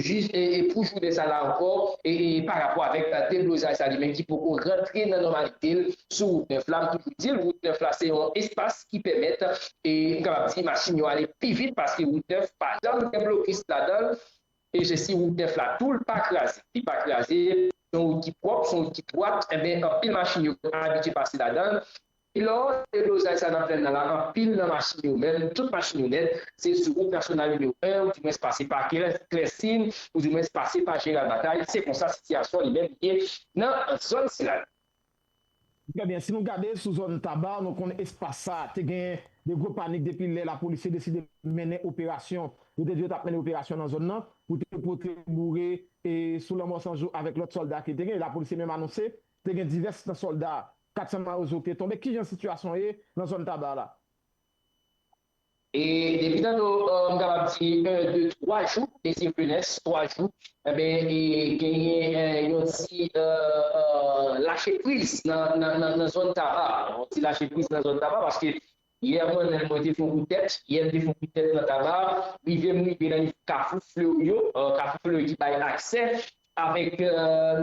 jis, e, e pou jounen sa la ankò, e, e pa rapò avèk deblozay sa li menm ki poko rantre nan nòmalite l sou wout nèf la. M toujou di l, wout nèf la se yon espas ki pèmèt, e m kapab di, machin yo ale pi vit paske wout nèf pa janm gen blokis ladan l. E se si wout nèf la tou l pa kraze. Li pa kraze, se yon wout ki pwòp, se yon wout ki dwat, enben, anpil machin yo abitye pase ladan l. Epi lè w wè deblozay sa nan plèn nan la, anpil nan machin yo menm, tout machin yo nèt, se sou wout nasyonal nimewo en, ou dimwens pase pa Klèsin, ou dimwens pase pa Jeneral Batay. Se konsa sitiyasyon li menm ye nan zòn sila. Trè byen, si nou gade sou zòn Taba, nou konnen espas sa te gen de gwo panik depi lè lapolis te deside mennen operasyon. Yo te di yo t ap mennen operasyon nan zòn nan pou te pote boure e sou lanmò Sanjou avèk lòt sòlda ki te gen. Lapolis te menm anonse te gen divès nan sòlda kat san Mawozo ki te tonbe. Kijan sitiyasyon ye nan zòn Taba la? E depi tanto, m kapab di, en, de, twa jou, de Zevenes, twa jou, enben, e genyen, en, yon ti, e, e, lache priz nan, nan, nan, nan zòn Taba. Yon ti lache priz nan zòn Taba, paske yè mwen menm, mwen te fè yon kout tèt, yè m te fè yon kout tèt nan Taba, rive m rive nan nivo Kafou Fleuryo, e, Kafou Fleuryo ki bay aksè avèk, e,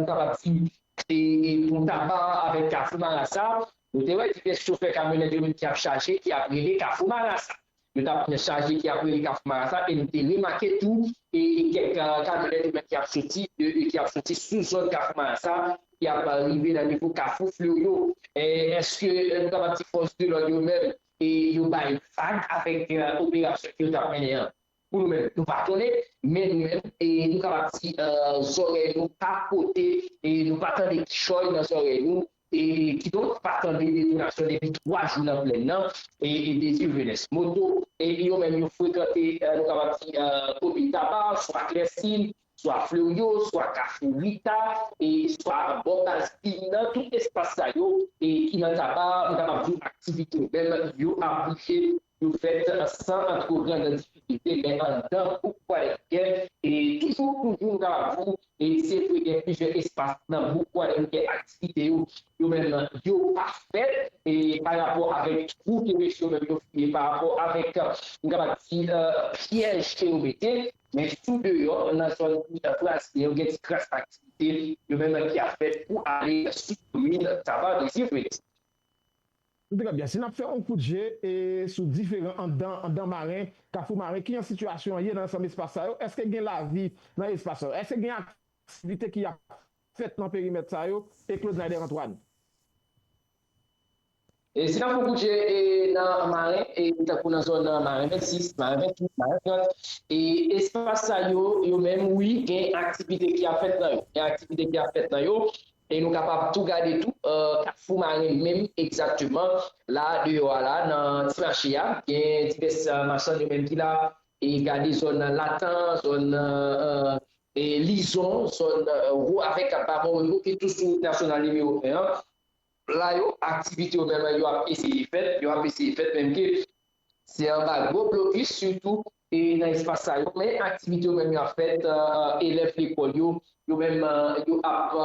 nou kapab di, e, e, pon Taba avèk Kafou Marasa. Nou te wè divès chofè kamyonèt yo menm ki ap chaje, ki ap rele Kafou Marasa. Yo t ap chaje ki ap rele Kafou Marasa, e nou te remake tou, e, e kèk, e, kamyonèt yo menm ki ap soti, e, e ki ap soti sou zòn Kafou Marasa, ki ap, e, rive nan nivo Kafou Fleuryo. E, èske, e, nou kapab di fòs de lòd yo menm, e, yo bay vag avèk, e, operasyon ke yo t ap mennen an? Pou nou menm, nou pa konnen, men nou menm, e, nou kapab di, e, zòrèy nou pa pote, e, nou pa tande kichòy nan zòrèy nou, e, kidonk, pa tande detonasyon depi twa jou nan plèn nan, e, e, de Zevenes. Moto, e, yo menm yo frekante, e, nou kapab di, e, komin Taba, swa Klèsin, swa Fleuryo, swa Kafou Rita, e, swa bò baz Bim nan, tout espas sa yo, e, ki nan Taba, nou kapab di aktivite yo menm, yo ap bouje yo fèt san twò gran difikilte, men anndan bouk Kwadèboukè, e toujou, toujou, nou kapab di w, e se vre gen plizyè espas nan bouk Kwadèboukè, aktivite yo, yo menm, yo pa fèt, e pa rapò avèk twou ke mesye yo menm yo fouye, pa rapò avèk, nou kapab di, pyèj ke yo mete, men sou deyò, nan zòn fransè, yo gen ti kras aktivite, yo menm ki ap fèt pou ale sou komin Taba, Désir Félix. Trè byen. Si n ap fè yon kout je e sou diferan anndan, anndan Maren, Kafou Maren, kijan sitiyasyon an ye nan ansanm espas sa yo? Èske gen lavi nan espas sa yo? Èske gen aktivite ki ap fèt nan perimèt sa yo? E Claude Naider Antoine. E si n ap fè yon kout je e nan Maren, e tankou nan zòn nan Maren vennsis, Maren venntuit, Maren trant, e espas sa yo, yo menm, wi, gen aktivite ki ap fèt nan yo. Gen aktivite ki ap fèt nan yo. E nou kapab tou gade tou, Kafou Maren menm egzakteman, la deyò a la, nan ti mache a, gen divès machann yo menm ki la, e gade zòn Latan, zòn Lizon, zòn Wo avèk Bamon Revo ki tou sou wout nasyonal nimewo en an. La yo, aktivite yo menm yo ap eseye fèt, yo ap eseye fèt, menm ke se anba gwo blokis, sitou e nan espas sa yo, men aktivite yo menm yo ap fèt, elèv lekòl yo, yo menm yo ap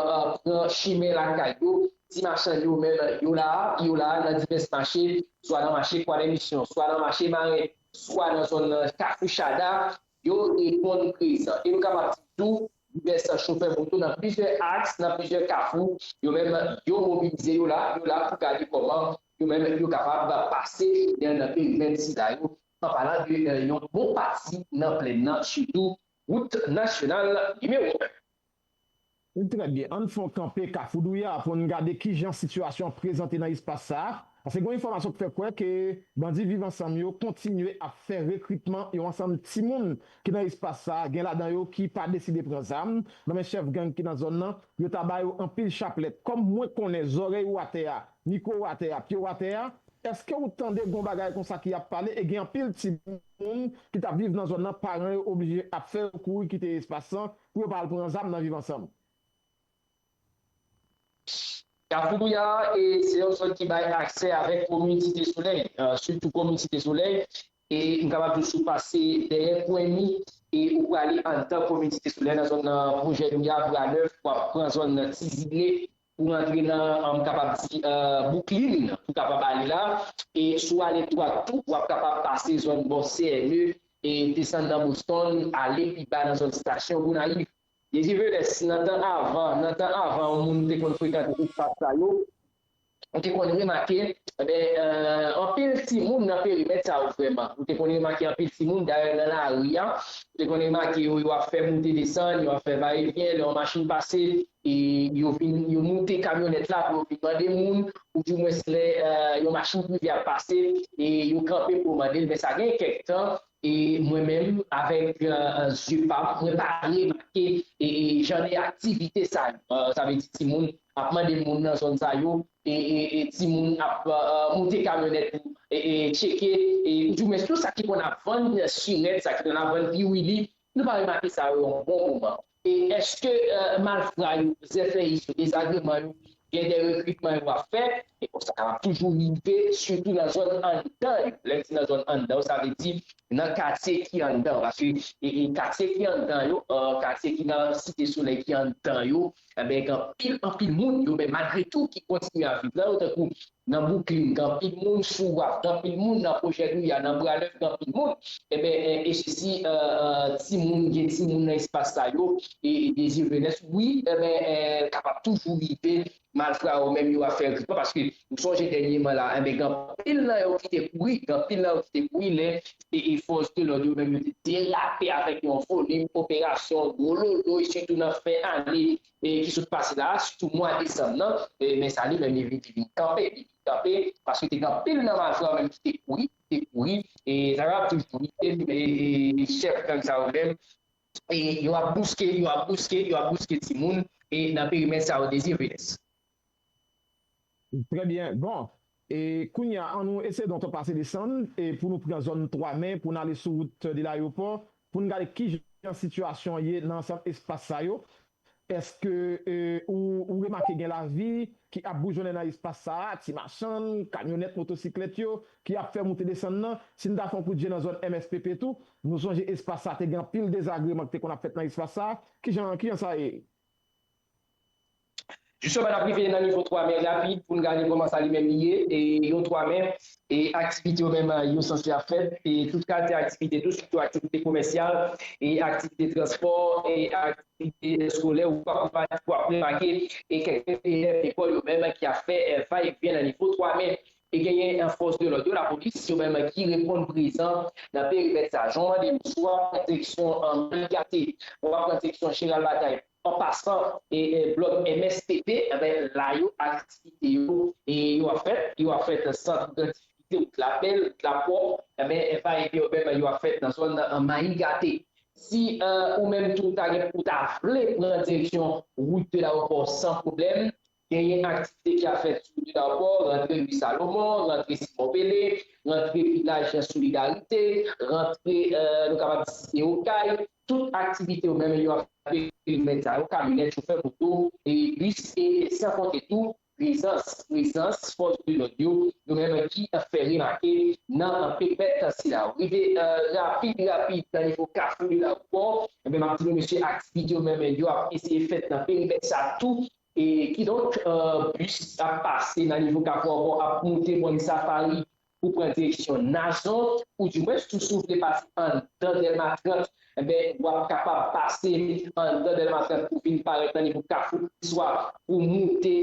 pran chimen lakay yo, ti machann yo menm yo la, yo la nan divès mache, swa nan mache Kwadèmisyon, swa nan mache Maren, swa nan zòn Kafou Chada, yo reponn prezan. E nou kapab di tou, divès chofè moto nan plizyè aks, nan plizyè kafou, yo menm yo mobilize, yo la, yo la pou gade kòman yo menm yo kapab pase jounen an nan perimèt sila yo, an palan de yon bon pati nan plèn nan, sitou wout nasyonal nimewo en. Trè byen, ann fè yon kanpe Kafou Douya pou n gade kijan sitiyasyon an prezante nan espas sa a. Paske gen yon enfòmasyon k fè kwè ke bandi Viv Ansanm yo kontinye ap fè rekritman yon ansanm timoun ki nan espas sa a, gen ladan yo ki pa deside pran zam nan men chèf gang ki nan zòn nan, yo ta ba yo anpil chaplèt. Kòm mwen konnen zòrèy ou atè a, mikwo ou atè a, pye w atè a, èske ou tande gon bagay konsa ki ap pale e gen anpil timoun ki t ap viv nan zòn nan, paran yo oblije ap fè yo kouri kite espas lan pou yo pa al pran zam nan Viv Ansanm? Kafou Douya, e se yon zòn ki bay aksè avèk komin Site Solèy, sitou komin Site Solèy, e m kapab di w si w pase dèyè Kwenmi, e ou prale anndan komin Site Solèy nan zòn nan Pwojè Douya, Bra Nèf, w ap pran zòn nan Ti Zile, pou rantre nan, m kapab di, Bouklin, pou kapab ale la, e si w ale dwat tou, w ap kapab pase zòn bò C M E, e desann nan Boston, ale pi ba nan zòn estasyon Gonayiv. Désir Félix, nan tan avan, nan tan avan yon moun te konn frekante espas sa yo, ou te konn remake, enben, anpil timoun nan perimèt sa yo vrèman. Ou te konn remake anpil timoun, dayè nan lari a, ou te konn remake yo, yo ap fè moute desann, yo ap fè vayevyen, lè yon machin pase, e yo vin, yo moute kamyonèt la pou yo vin mande moun, oudimwens lè yon machin prive ap pase, e yo kanpe pou yo mande l. Men sa gen kèk tan, e mwen menm, avèk zye pa m, mwen pa remake jan de aktivite sa yo. Sa vle di timoun ap mande moun nan zòn sa yo, e timoun ap moute kamyonèt pou tcheke, e oudimwens tou sa ki konn ap vann sirèt, sa ki konn ap vann piwili, nou pa remake sa yo yon bon moman. E èske malfra yo, zèfèyis yo, dezagreman yo, gen de rekritman yo ap fè, e konsa kapab toujou rive, sitou nan zòn anndan yo. Lè m di nan zòn anndan yo, sa vle di nan katye ki anndan, paske e, e katye ki anndan yo, katye ki nan Site Solèy ki anndan yo, enben, gen anpil, anpil moun, yo menm malgre tou, ki kontinye ap viv la, yo tankou nan Bouklin, gen anpil moun, sou Waf, gen anpil moun nan Pwojè Douya, nan Bra Nèf, gen anpil moun. Enben, e, e sesi, timoun, gen timoun nan espas sa yo, e, e Désir Félix, wi, enben, kapab toujou rive, malfra yo menm yo ap fè rekritman, paske m sonje dènyèman la, enben, gen anpil nan yo ki te kouri, gen anpil nan yo ki te kouri, lè e, e fòs de lòd yo menm yo te derape avèk yon volim operasyon gwololo, sitou nan fen ane e, ki sot pase la, sitou mwa desanm nan, e, men sa li menm li vin, li vin kanpe, li vin kanpe, paske te gen anpil nan malfra yo menm ki te kouri, ki te kouri, e sa kapab toujou rive, e, e chèf gang sa yo menm, e yo ap bouske, yo ap bouske, yo ap bouske timoun, e nan perimèt sa yo Désir Félix. Trè byen. Bon, e kounye a, an nou eseye donk pase desann e pou nou pran zòn twa men, pou n ale sou wout de layopò, pou n gade kijan sitiyasyon an ye nan ansanm espas sa yo. Èske ou remake gen lavi ki ap boujonnen nan espas sa a, ti machann, kamyonèt, motosiklèt yo ki ap fè moute desann nan? Si n ta fè yon kout je nan zòn M S P P tou, nou sonje espas sa a te gen anpil dezagreman ki te konn ap fèt nan espas sa a. Kijan, kijan sa ye? Jisteman, n ap rive nan nivo twa mè rapid pou n gade kòman sa li menm li ye. E yon twa mè, e aktivite yo menm yo sanse ap fèt. E tout kalite aktivite tou, sitou aktivite komèsyal, e aktivite transpò, e aktivite eskolè, ou ap remake, ou ap remake, e kèk elèv lekòl yo menm ki ap fè vayevyen nan nivo twa mè. E genyen fòs de lòd yo, lapolis yo menm ki reponn prezan nan perimèt sa. Jan w ap gade, swa w ap pran direksyon Mayigate, w ap pran direksyon Jeneral Batay, an pasan e blòk M S P P, enben la yo aktivite yo e yo ap fèt, yo ap fèt sant gran difikilte, wout la bèl, wout la pwòp, enben vayevyen yo menm yo ap fèt nan zòn Mayigate. Si ou menm tou ou ta gen ou ta vle pran direksyon wout de Lawopò san pwoblèm, genyen aktivite ki ap fèt sou wout de Lawopò, rantre ri Salomon, rantre Simon Pele, rantre vilaj Solidarite, rantre nou kapab di site Okay, tout aktivite yo menm yo ap fè perimèt sa yo, kamyonèt, chofè moto, e bis, e san konte tou prezans, prezans fòs de lòd yo, yo menm ki fè remake nan perimèt sila. Rive rapid, rapid nan nivo Kafou de Lawopò, enben m ap di nou mesye aktivite yo menm yo ap eseye fèt nan perimèt sa tou. E kidonk, bis ap pase nan nivo Kafou ankò, ap moute Mòn Safari pou pran direksyon Nazon, oudimwens tou si w vle pase anndan Dèlma trant, enben w ap kapab pase anndan Dèlma trant pou vin parèt nan nivo Kafou Krizwa, pou moute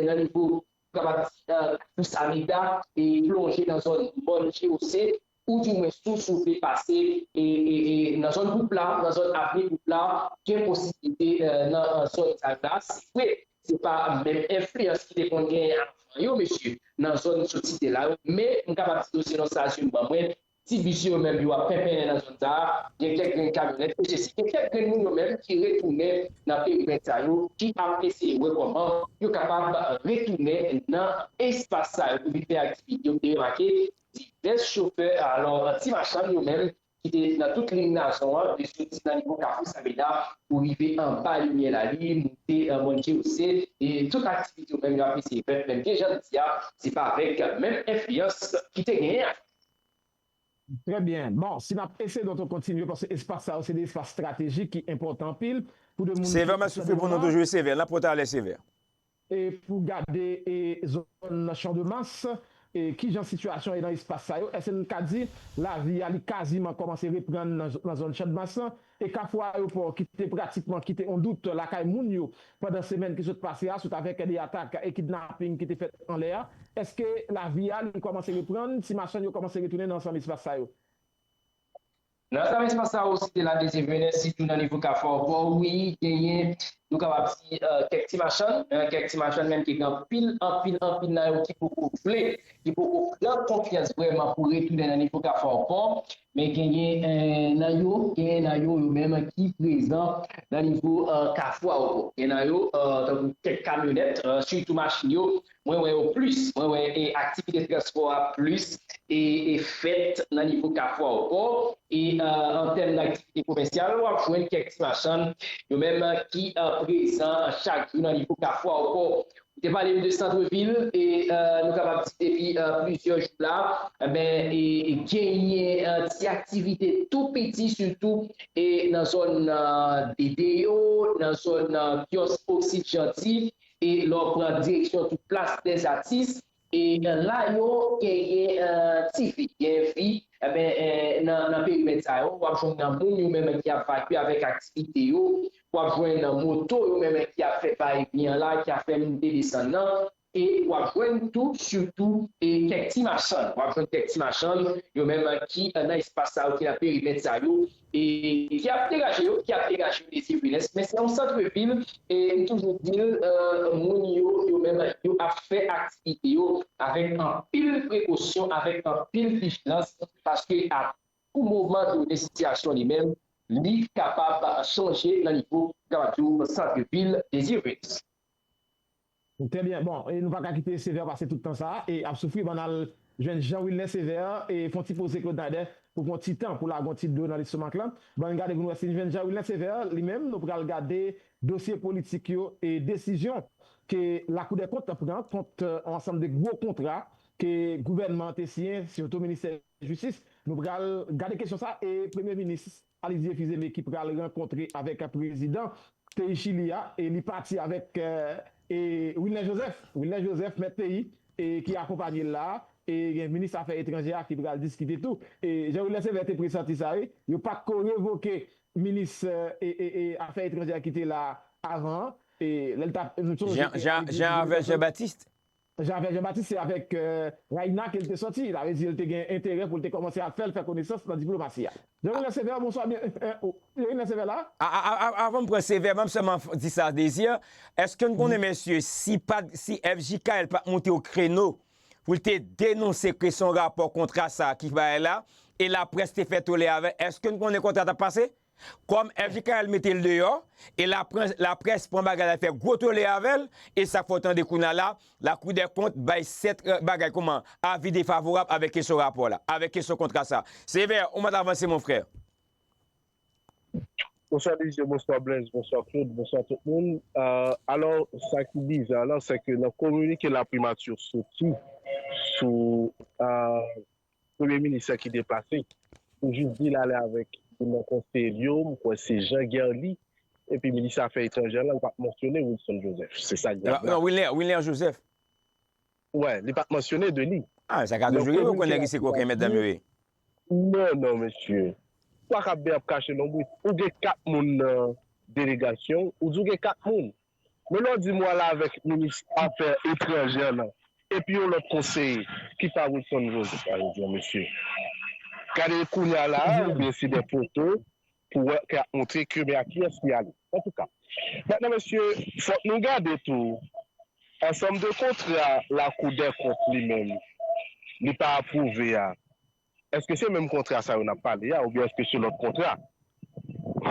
nan nivo, ou kapab di, Kafou Samida, e plonje nan zòn Mòn G O C, oudimwens tou si w vle pase e, e, e, nan zòn Poupla, nan zòn Avni Poupla, gen posiblite nan zòn sa yo la. Se vre, se pa menm enfliyans ki te konn genyen avan yo, mesye, nan zòn sotite la yo, men m kapab di nou selon sa je m ban mwen, ti bis yo menm yo ap penpennen nan zòn sa a, gen kèk grenn kamyonèt, mesye, si gen kèk grenn moun yo menm ki retounen nan perimèt sa yo, ki ap eseye wè kòman yo kapab retounen nan espas sa yo pou vin fè aktivite yo. M te remake divès chofè, alò, ti machann yo menm, ki te nan tout liy Nazon an, li soti nan nivo Kafou Samida pou rive anba Limyè Lali, moute Mòn G O C, e tout aktivite yo menm yo ap eseye fèt, men byen jan m di a, se pa avèk menm enfliyans ki te genyen avan. Trè byen. Bon, si n ap eseye donk kontinye, paske espas sa yo se de espas estratejik ki enpòtan anpil pou de moun. Sevè, m ap soufle pou nou toujou, Sevè, n ap pran talè, Sevè. E pou gade e zòn Chandmas, e kijan sitiyasyon ye nan espas sa yo? Èske n ka di lavi a li kaziman kòmanse reprann nan zòn Chandmas lan? E Kafou Ayewopò ki te pratikman kite yon dout lakay moun yo pandan semèn ki sot pase a, sot avèk de atak e kidnaping ki te fèt anlè a, èske lavi a li kòmanse reprann, ti machann yo kòmanse retounen nan ansanm espas sa yo? Nan sa mespas sa ou site la, Désir Venus, sitou nan nivo Kafou Ayewopò, wi, genyen, nou kapab di, kèk ti machann, kèk ti machann menm ki gen anpil, anpil, anpil nan yo ki poko vle, ki poko pran konfyans vrèman pou retounen nan nivo Kafou Ayewopò, men genyen nan yo, genyen nan yo, yo menm ki prezan nan nivo Kafou Ayewopò. Gen nan yo, tankou kèk kamyonèt, sitou machin yo, mwen wè yo plis, mwen wè e aktivite transpò a plis e e fèt nan nivo Kafou Ayewopò e an tèm aktivite komèsyal w ap jwenn kèk ti machann yo menm ki prezan chak jou nan nivo Kafou Ayewopò. Ou te pale m de santrevil e nou kapab di depi plizyè jou la, enben e genyen ti aktivite tou piti sitou e nan zòn dede yo, nan zòn kyòs Oksid Janti, e lè w pran direksyon tou Plas dèzatis, e la yo genyen ti vi, gen vi, enben nan perimèt sa yo, w ap jwenn nan moun yo menm ki ap vakye avèk aktivite yo, w ap jwenn nan moto yo menm ki ap fè vayevyen an la, ki ap fè moute desann nan, e w ap jwenn tou, sitou, e kèk ti machann, w ap jwenn kèk ti machann, yo menm ki nan espas sa yo, ki nan perimèt sa yo, e ki ap degaje yo, ki ap degaje yo de Désir Venus, men se yon santrevil, e m toujou di l, moun yo, yo menm, yo ap fè aktivite yo avèk anpil prekosyon, avèk anpil vijilans, paske a tou moman donnen sitiyasyon li menm, li kapab chanje nan nivo, m kapab di w, santrevil Désir Venus. Trè byen. Bon, e nou pa ka kite Sévère pase tout tan sa a e ap soufri. Ban n al jwenn Jean Wilner Sévère e fè yon ti poze Claude Nader pou pran ti tan pou lage yon ti dlo nan lestomak la. Ban n gade pou n wè si n jwenn Jean Wilner Sévère li menm. Nou pral gade dosye politik yo e desizyon ke Lakou dè Kont pran kont yon ansanm de gwo kontra ke gouvènman an te siyen, sitou ministè jistis. Nou pral gade kesyon sa e Premye Minis Alizé Fils-Aimé ki pral rankontre avèk prezidan peyi Chili a e li pati avèk e Wilner Joseph. Wilner Joseph, mèt peyi, e ki akonpanye l la a. E gen minis afè etranjè a ki pral diskite tou. E Jean Wilner Sévère te presanti sa, wi. Yo pa t ko revoke minis e, e, e afè etranjè a ki te la avan an. E lè l t ap, nou sonje Jean, Jean, Jean Avel Jean Baptiste. Jean Avel Jean Baptiste, se avèk e, Raïna ke l te sòti. Sa vle di l te gen enterè pou l te kòmanse ap fè l fè konesans nan diplomasi a. Jean Wilner Sévère, bonswa. Byen, e, e, o, Jean Wilner Sévère la? A, a, a, a, avan m pran Sévère, m ap sèlman f- di sa, Désir. Èske n konnen, mesye, si pa, si F J K L pa t monte o kreno pou l te denonse ke se yon rapò kontra sa ki bay la, e laprès te fè tole avè l, èske n konnen kontra t ap pase? Kòm F J K L mete l deyò, e laprès, laprès pran bagay la fè gwo tole avè l, e sa k fè w tande kounye a la, Lakou dè Kont bay sèt e, bagay kòman, avi defavorab avèk kesyon rapò la, avèk kesyon kontra sa. Sévère, ou mèt avanse, mon frè. Bonswa Désir, bonswa Blaise, bonswa Claude, bonswa tout moun. Euh, alò, sa ki biza la, se ke nan kominike laprimati soti sou euh, premye minis ki deplase, pou jis di l ale avèk youn nan konseye l yo, m kwè se Jean Guerly, epi minis afè etranjè la, l pa t mansyone Wilson Joseph. Se sa k grav la. Non, Wilner, Wilner Joseph. Wè, li pa t mansyone de li. Ah, sa ka toujou rive pou konnen ki se koken medam yo ye. Non, non, mesye. Twa k ap byen ap kache lonbrit. Ou gen kat moun nan delegasyon, ou di w gen kat moun. Men lè w di m w ale avèk minis afè etranjè lan, epi yon lòt konseye ki pa Wilson Joseph, sa vle di, mesye. Gade kounye a la, oubyen se de foto, pou wè, k ap montre ke men a kiyès li ale. Antouka, mentnan mesye, fòk nou gade tou, ansanm de kontra Lakou dè Kont li menm, li pa apwouve a, èske se menm kontra sa yo n ap pale a, oubyen èske se lòt kontra?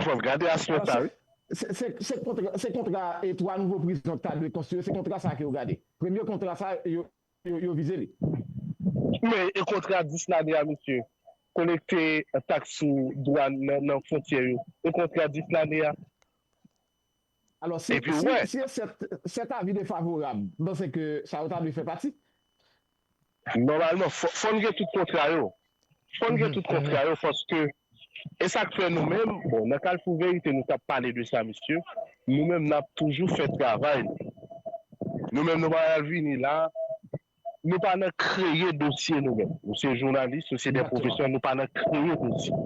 Fòk gade aspè sa, wi. Se, se, se, se kontra, se kontra e twa nouvo prizon k ta dwe konstwi yo, se kontra sa ke yo gade. Premye kontra sa, yo, yo, yo vize li. Men e kontra dis lane a, mesye, kolekte taks sou dwàn nan, nan fwontyè yo. E kontra dis lane a. Alò, si, Epi, si, wè. Si e sèt, sèt avi defavorab, m panse ke sa yo ta dwe fè pati. Nòmalman, fò, fò n gen tout kontra yo. Fò n gen tout kontra yo, paske e sa k fè nou menm, bon, nan Kalfou Verite, nou t ap pale de sa, mesye, nou menm, n ap toujou fè travay nou. Nou menm, nou pa al vini la, nou pa nan kreye dosye nou menm. Nou se jounalis, nou se de pwofesyon, nou pa nan kreye dosye.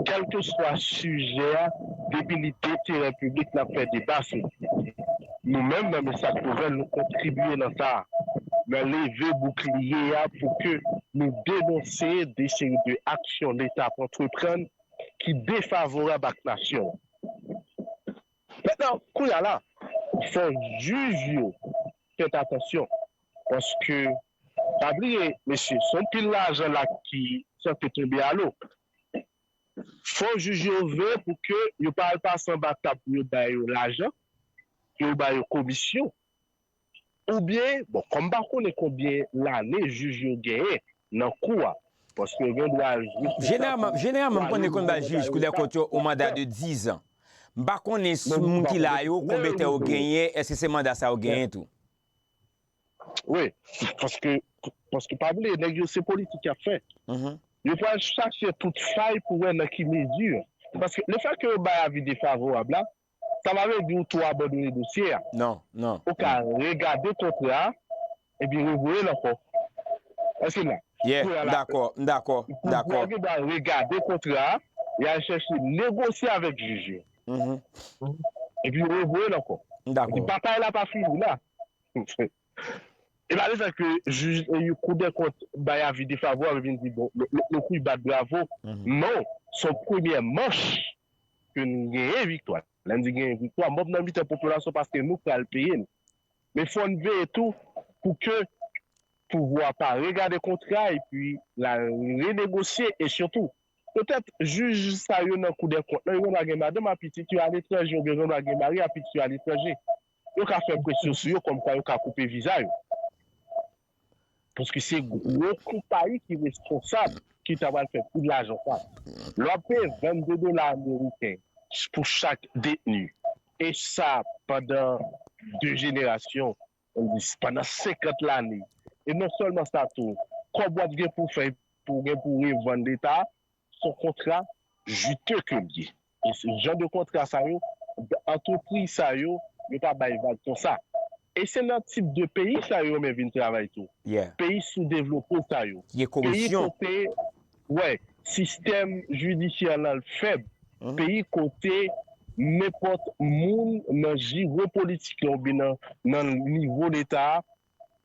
Kèlkeswa sijè a, depi li denterè piblik, n ap fè deba sou li. Nou menm, nan Mesach Nouvèl, nou kontribye nan sa a, nan leve boukliye a pou ke nou denonse de seri de aksyon Leta ap antreprann ki defavorab ak nasyon an. Mentnan, kounye a la, fò jij yo fèt atansyon. Paske, pa bliye, mesye, se yon pil lajan la ki sanse tonbe alo. Fò jij yo veye pou ke yo pa al pase anba tab pou yo ba yo lajan, pou yo ba yo komisyon. Oubyen, bon, kòm m pa konnen konbyen lane jij yo genyen nan kou a, paske yo gen dwa al jwe sou sa pou yo ale, pou yo ba yo kat. Jeneralman, m konnen konn ba jij kou dè kont yo yon manda de dizan. M pa konnen si moun ki la yo, konbyen tan yo genyen, èske se manda sa yo genyen tou? Wi, paske, paske pa bliye, nèg yo se politik y ap fè. Yo pral chache tout fay pou wè nan ki mezi. Paske lefètke yo bay avi defavorab la, sa pa vle di ou tou abandone dosye a. Non, non. Ou ka regade kontra a, epi revoye l ankò. Èske n la? Yeah, m dakò, m dakò, m dakò. Pouvwa gen dwa regade kontra a, y al chèche negosye avèk jij yo. Epi revoye l ankò. M dakò. Batay la pa fini la. E pa lefèt ke jij, e, Kou dè Kont bay avi defavorab epi n di, bon, nou, nou, nou kwi bat bravo. Non, se yon premyè manch ke n genyen viktwa. Lè n di genyen viktwa, m p ap nan mitan popilasyon paske nou pral peye l. Men fò n veye tou pou ke pouvwa pa regade kontra epi l al renegosye e sitou, petèt jij sa yo nan Kou dè Kont lan, yo gen dwa gen madanm a pitit yo aletranje oubyen yo gen dwa gen mari a pitit yo aletranje. yo ka fè presyon sou yo kòmkwa yo ka koupe viza yo. Paske se gwo konpayi ki responsab, ki ta pral fè kou lajan sa. Lè w ap peye vennde dola ameriken pou chak detni, e sa pandan de jenerasyon, pandan senkant lane. E non sèlman sa tou, kòb w ap gen pou fè, pou gen pou revann Leta, se yon kontra jite ke l ye. E se jan de kontra sa yo, antrepriz sa yo, yo pa bay vag konsa. E se nan tip de peyi sa yo renmen vin travay tou. Peyi soudevlope sa yo. Peyi kote, wè, sistèm jidisyè la l fèb. Peyi kote nenpòt moun nan jiwo politik la oubyen nan, nan nivo Leta a,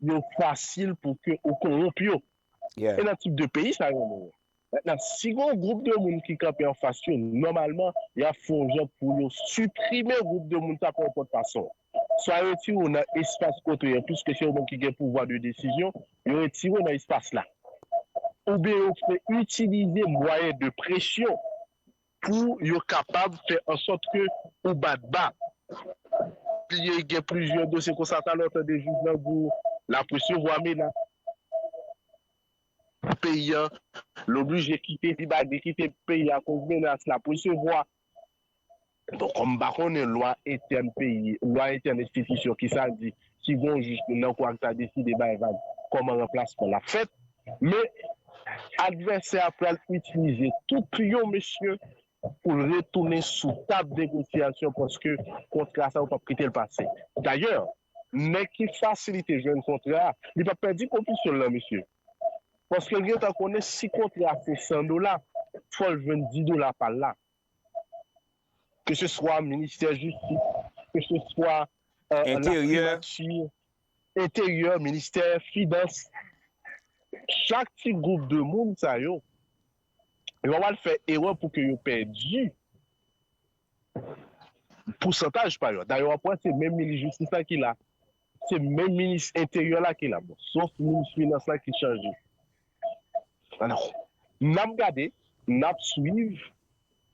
yo fasil pou ke ou kowonp yo. E nan tip de peyi sa yo renmen. Mentnan, si gen yon gwoup de moun ki kanpe anfas yo, nòmalman, y ap fè yon jan pou yo siprime gwoup de moun sa pa nenpòt fason. Swa yo retire w nan espas kote w ye, piske se yo menm ki gen pouvwa de desizyon, yo retire w nan espas la. Oubyen yo fè itilize mwayen de presyon pou yo kapab fè ansòt ke ou bat ba. Bliye gen plizyè dosye konsa, talè w tande jij lan di w l ap resevwa menas. Peyi an, l oblije kite, li pa vle kite peyi a akoz menas l ap resevwa. Bon, kòm m pa konnen lwa entèn peyi, lwa entèn enstitisyon ki sa l di, si gen yon jij nan kou a ki ta deside bay vag, kòman ranplasman l ap fèt. Men, advèsè a pral itilize tout piyon, mesye, pou l retounen sou tab negosyasyon, paske kontra sa yo p ap kite l pase. Dayè, nèg ki fasilite jwenn kontra a, li p ap pèdi konbisyon l lan, mesye. Paske l gentan konnen si kontra a se san dola, fò l jwenn dis dola pa l la. Ke se swa ministè jistis, ke se swa euh, enteryè, lapriyati, enteryè, ministè finans, chak ti gwoup de moun sa yo, yo pa pral fè erè pou ke yo pèdi pousantaj pa yo. Dayè, w ap wè se menm minis jistis la ki la, se menm minis enteryè la ki la. Bon, sof minis finans la ki chanje. Alò, n ap gade, n ap swiv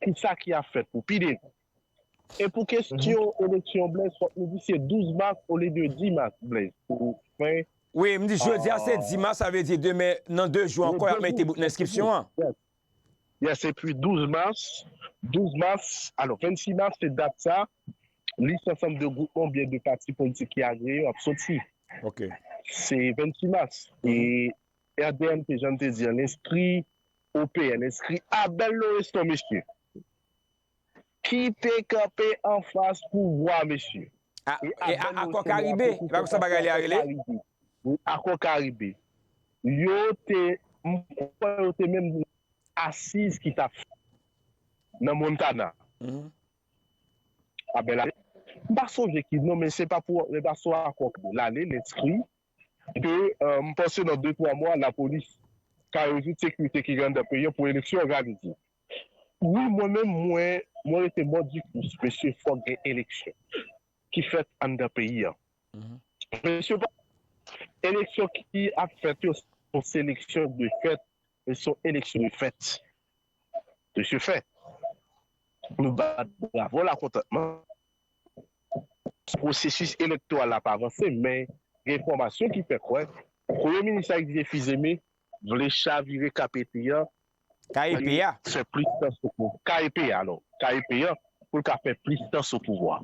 kisa ki ap fèt pou pi devan. E pou kesyon eleksyon, Blaise, fòk nou di se douz mas olye de dis mas, Blaise, pou fen. Wi, m di jodi a se dis mas, sa vle di demen, nan de jou ankò, y ap mete bout nan enskripsyon an. Yes, epi douz mas, douz mas, alò, vennsis mas, se dat sa, lis ansanm de gwoupman oubyen de pati politik ki agreye yo ap soti. Se vennsis mas. E R D M P, jan m te di an, l enskri O P N, enskri Abel Lorestan, mesye. Ki te kanpe anfas pouvwa, mesye. E Abel Lorestan, Akò Karibe, e pa konsa bagay li a rele? Wi, Akò Karibe. Yo te, m kwè yo te menm asiz ki t ap fèt nan Montana. Abel ale. M pa sonje ki non, men se pa pou, se pa sou Akò Karibe. L ale, l enskri. Ke, euh, m panse nan de twa mwa, lapolis ka rezoud sekirite ki gen anndan peyi an pou eleksyon òganize. Wi, mwen menm, mwen, mwen rete mòdikous, mesye, fòk gen eleksyon ki fèt anndan peyi an. Mesye, pa, eleksyon ki ap fèt yo, se yon seleksyon de fèt, se yon eleksyon de fèt. Mesye, fè. Nou bat bravo lakontantman. Pwosesis elektoral la pa avanse, men gen enfòmasyon ki fè kwè Premye Minis Alex Didier Fils-Aimé vle chavire K P T an, K E P a. Fè plis tan sou pou-, K E P a, non, K E P an, pou l ka fè plis tan sou pouvwa.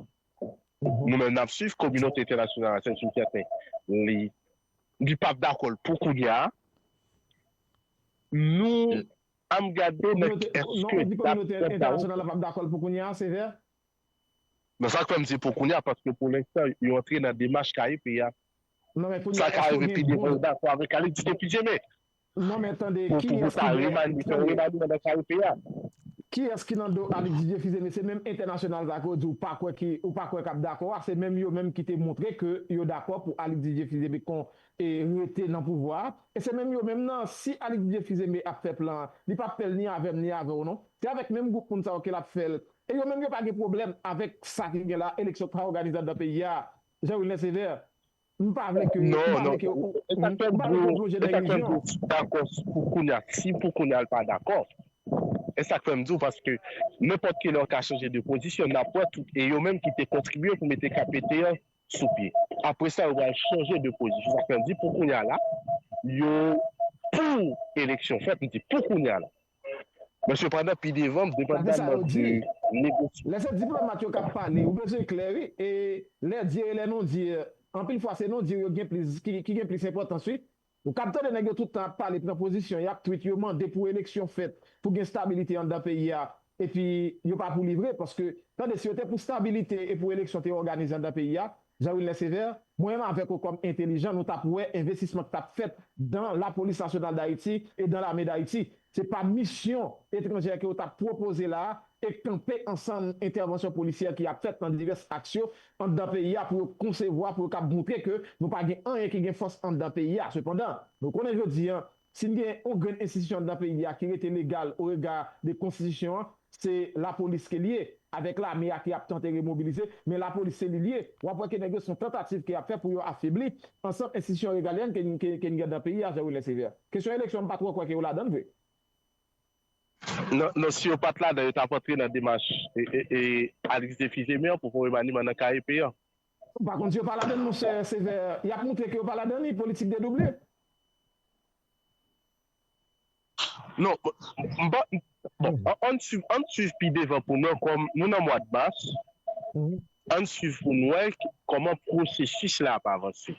Nou menm n ap swiv, kominote entènasyonal la, se sou sèten, li, li p ap dakò l pou kounye a. Nou, an n gade, men èske dat entènasyonal la p ap dakò l pou kounye a, Sevè? Men sa k fè m di pou kounye a, paske pou lenstan, yo antre nan demach K E P a. Sa ka rive pi devan yo dakò avèk Alex Didier Fils-Aimé. Non, men tande, pou, pou, pou ta remanye, fè remanye nan K E P a. Kiyès ki nan do Alex Didier Fils-Aimé? Se menm entènasyonal sa ke w di w pa kwè ki, ou pa kwè k ap dakò a, se menm yo menm ki te montre ke yo dakò pou Alex Didier Fils-Aimé kon, e, rete nan pouvwa a. E se menm yo menm nan, si Alex Didier Fils-Aimé ap fè plan an, li p ap fè l ni avè m ni avè w non. Se avèk menm gwoup moun sa yo ke l ap fè l. E yo menm yo pa gen pwoblèm avèk sa ki gen la, eleksyon k pa òganize anndan peyi a. Jean Wilner Sévère, m pa vle ke, m pa vle ke ou, m pa vle ke ou plonje nan ilijon. Dakò pou kounye a, si pou kounye a l pa dakò. E sa k fè m di w, paske nenpòt kilè w ka chanje de pozisyon, n ap wè tout, e yo menm ki te kontribye pou mete K P T an sou pye. Apre sa, yo pral chanje de pozisyon. Sa fè m di pou kounye a la, yo pou eleksyon fèt, m di pou kounye a la. Men sepandan, pi devan, depandaman de negosy- Lè se diplomat yo k ap pale, ou bezwen klè, wi. E lè dire e lè non dire, anpil fwa se non dire yo gen plis, ki, ki gen plis enpòtans, wi. Ou k ap tande nèg yo tout tan ap pale, pran pozisyon, y ap tweet, yo mande pou eleksyon fèt, pou gen stabilite anndan peyi a, epi yo pa pou livre, paske, tande, si yo te pou stabilite e pou eleksyon te òganize anndan peyi a, Jean Wilner Sévère, mwen menm avèk ou kòm entelijan, nou t ap wè envestisman k t ap fèt dan Lapolis Nasyonal Dayiti e dan Lame Dayiti. Se pa misyon etranjè ke yo t ap pwopoze la a e kanpe ansanm entèvansyon polisyè ki ap fèt nan divès aks yo anndan peyi a pou yo konsevwa, pou yo kab moutre ke nou pa gen anyen ki gen fòs anndan peyi a. Sepandan, nou konnen jodi a, si n gen yon grenn enstitisyon anndan peyi a ki rete legal orega de konstitisyon an, se lapolis ke l ye, avèk lame a ki ap tante remobilize, men lapolis se li l ye. W ap wè ke nèg yo se yon tantativ ke y ap fè pou yo afebli ansanm enstitisyon regalyèn ke n ke, ke n gen anndan peyi a, Jean Wilner Sévère. Kesyon eleksyon, m pa twò kwè ke yo ladan l vre. Non, non, si yo pa t ladan, yo t ap antre nan demach e, e, e, Alix Défi Gémé an pou fè remaniman nan K E P an. M pa konn si yo pa ladan l, monchè Sévère. Y ap moutre ke yo pa ladan li, politik dedouble. Non, m pa, bon, ann swiv, ann swiv pi devan pou nou, kòm nou nan mwa mas, ann swiv pou n wè kòman pwosesis la ap avanse.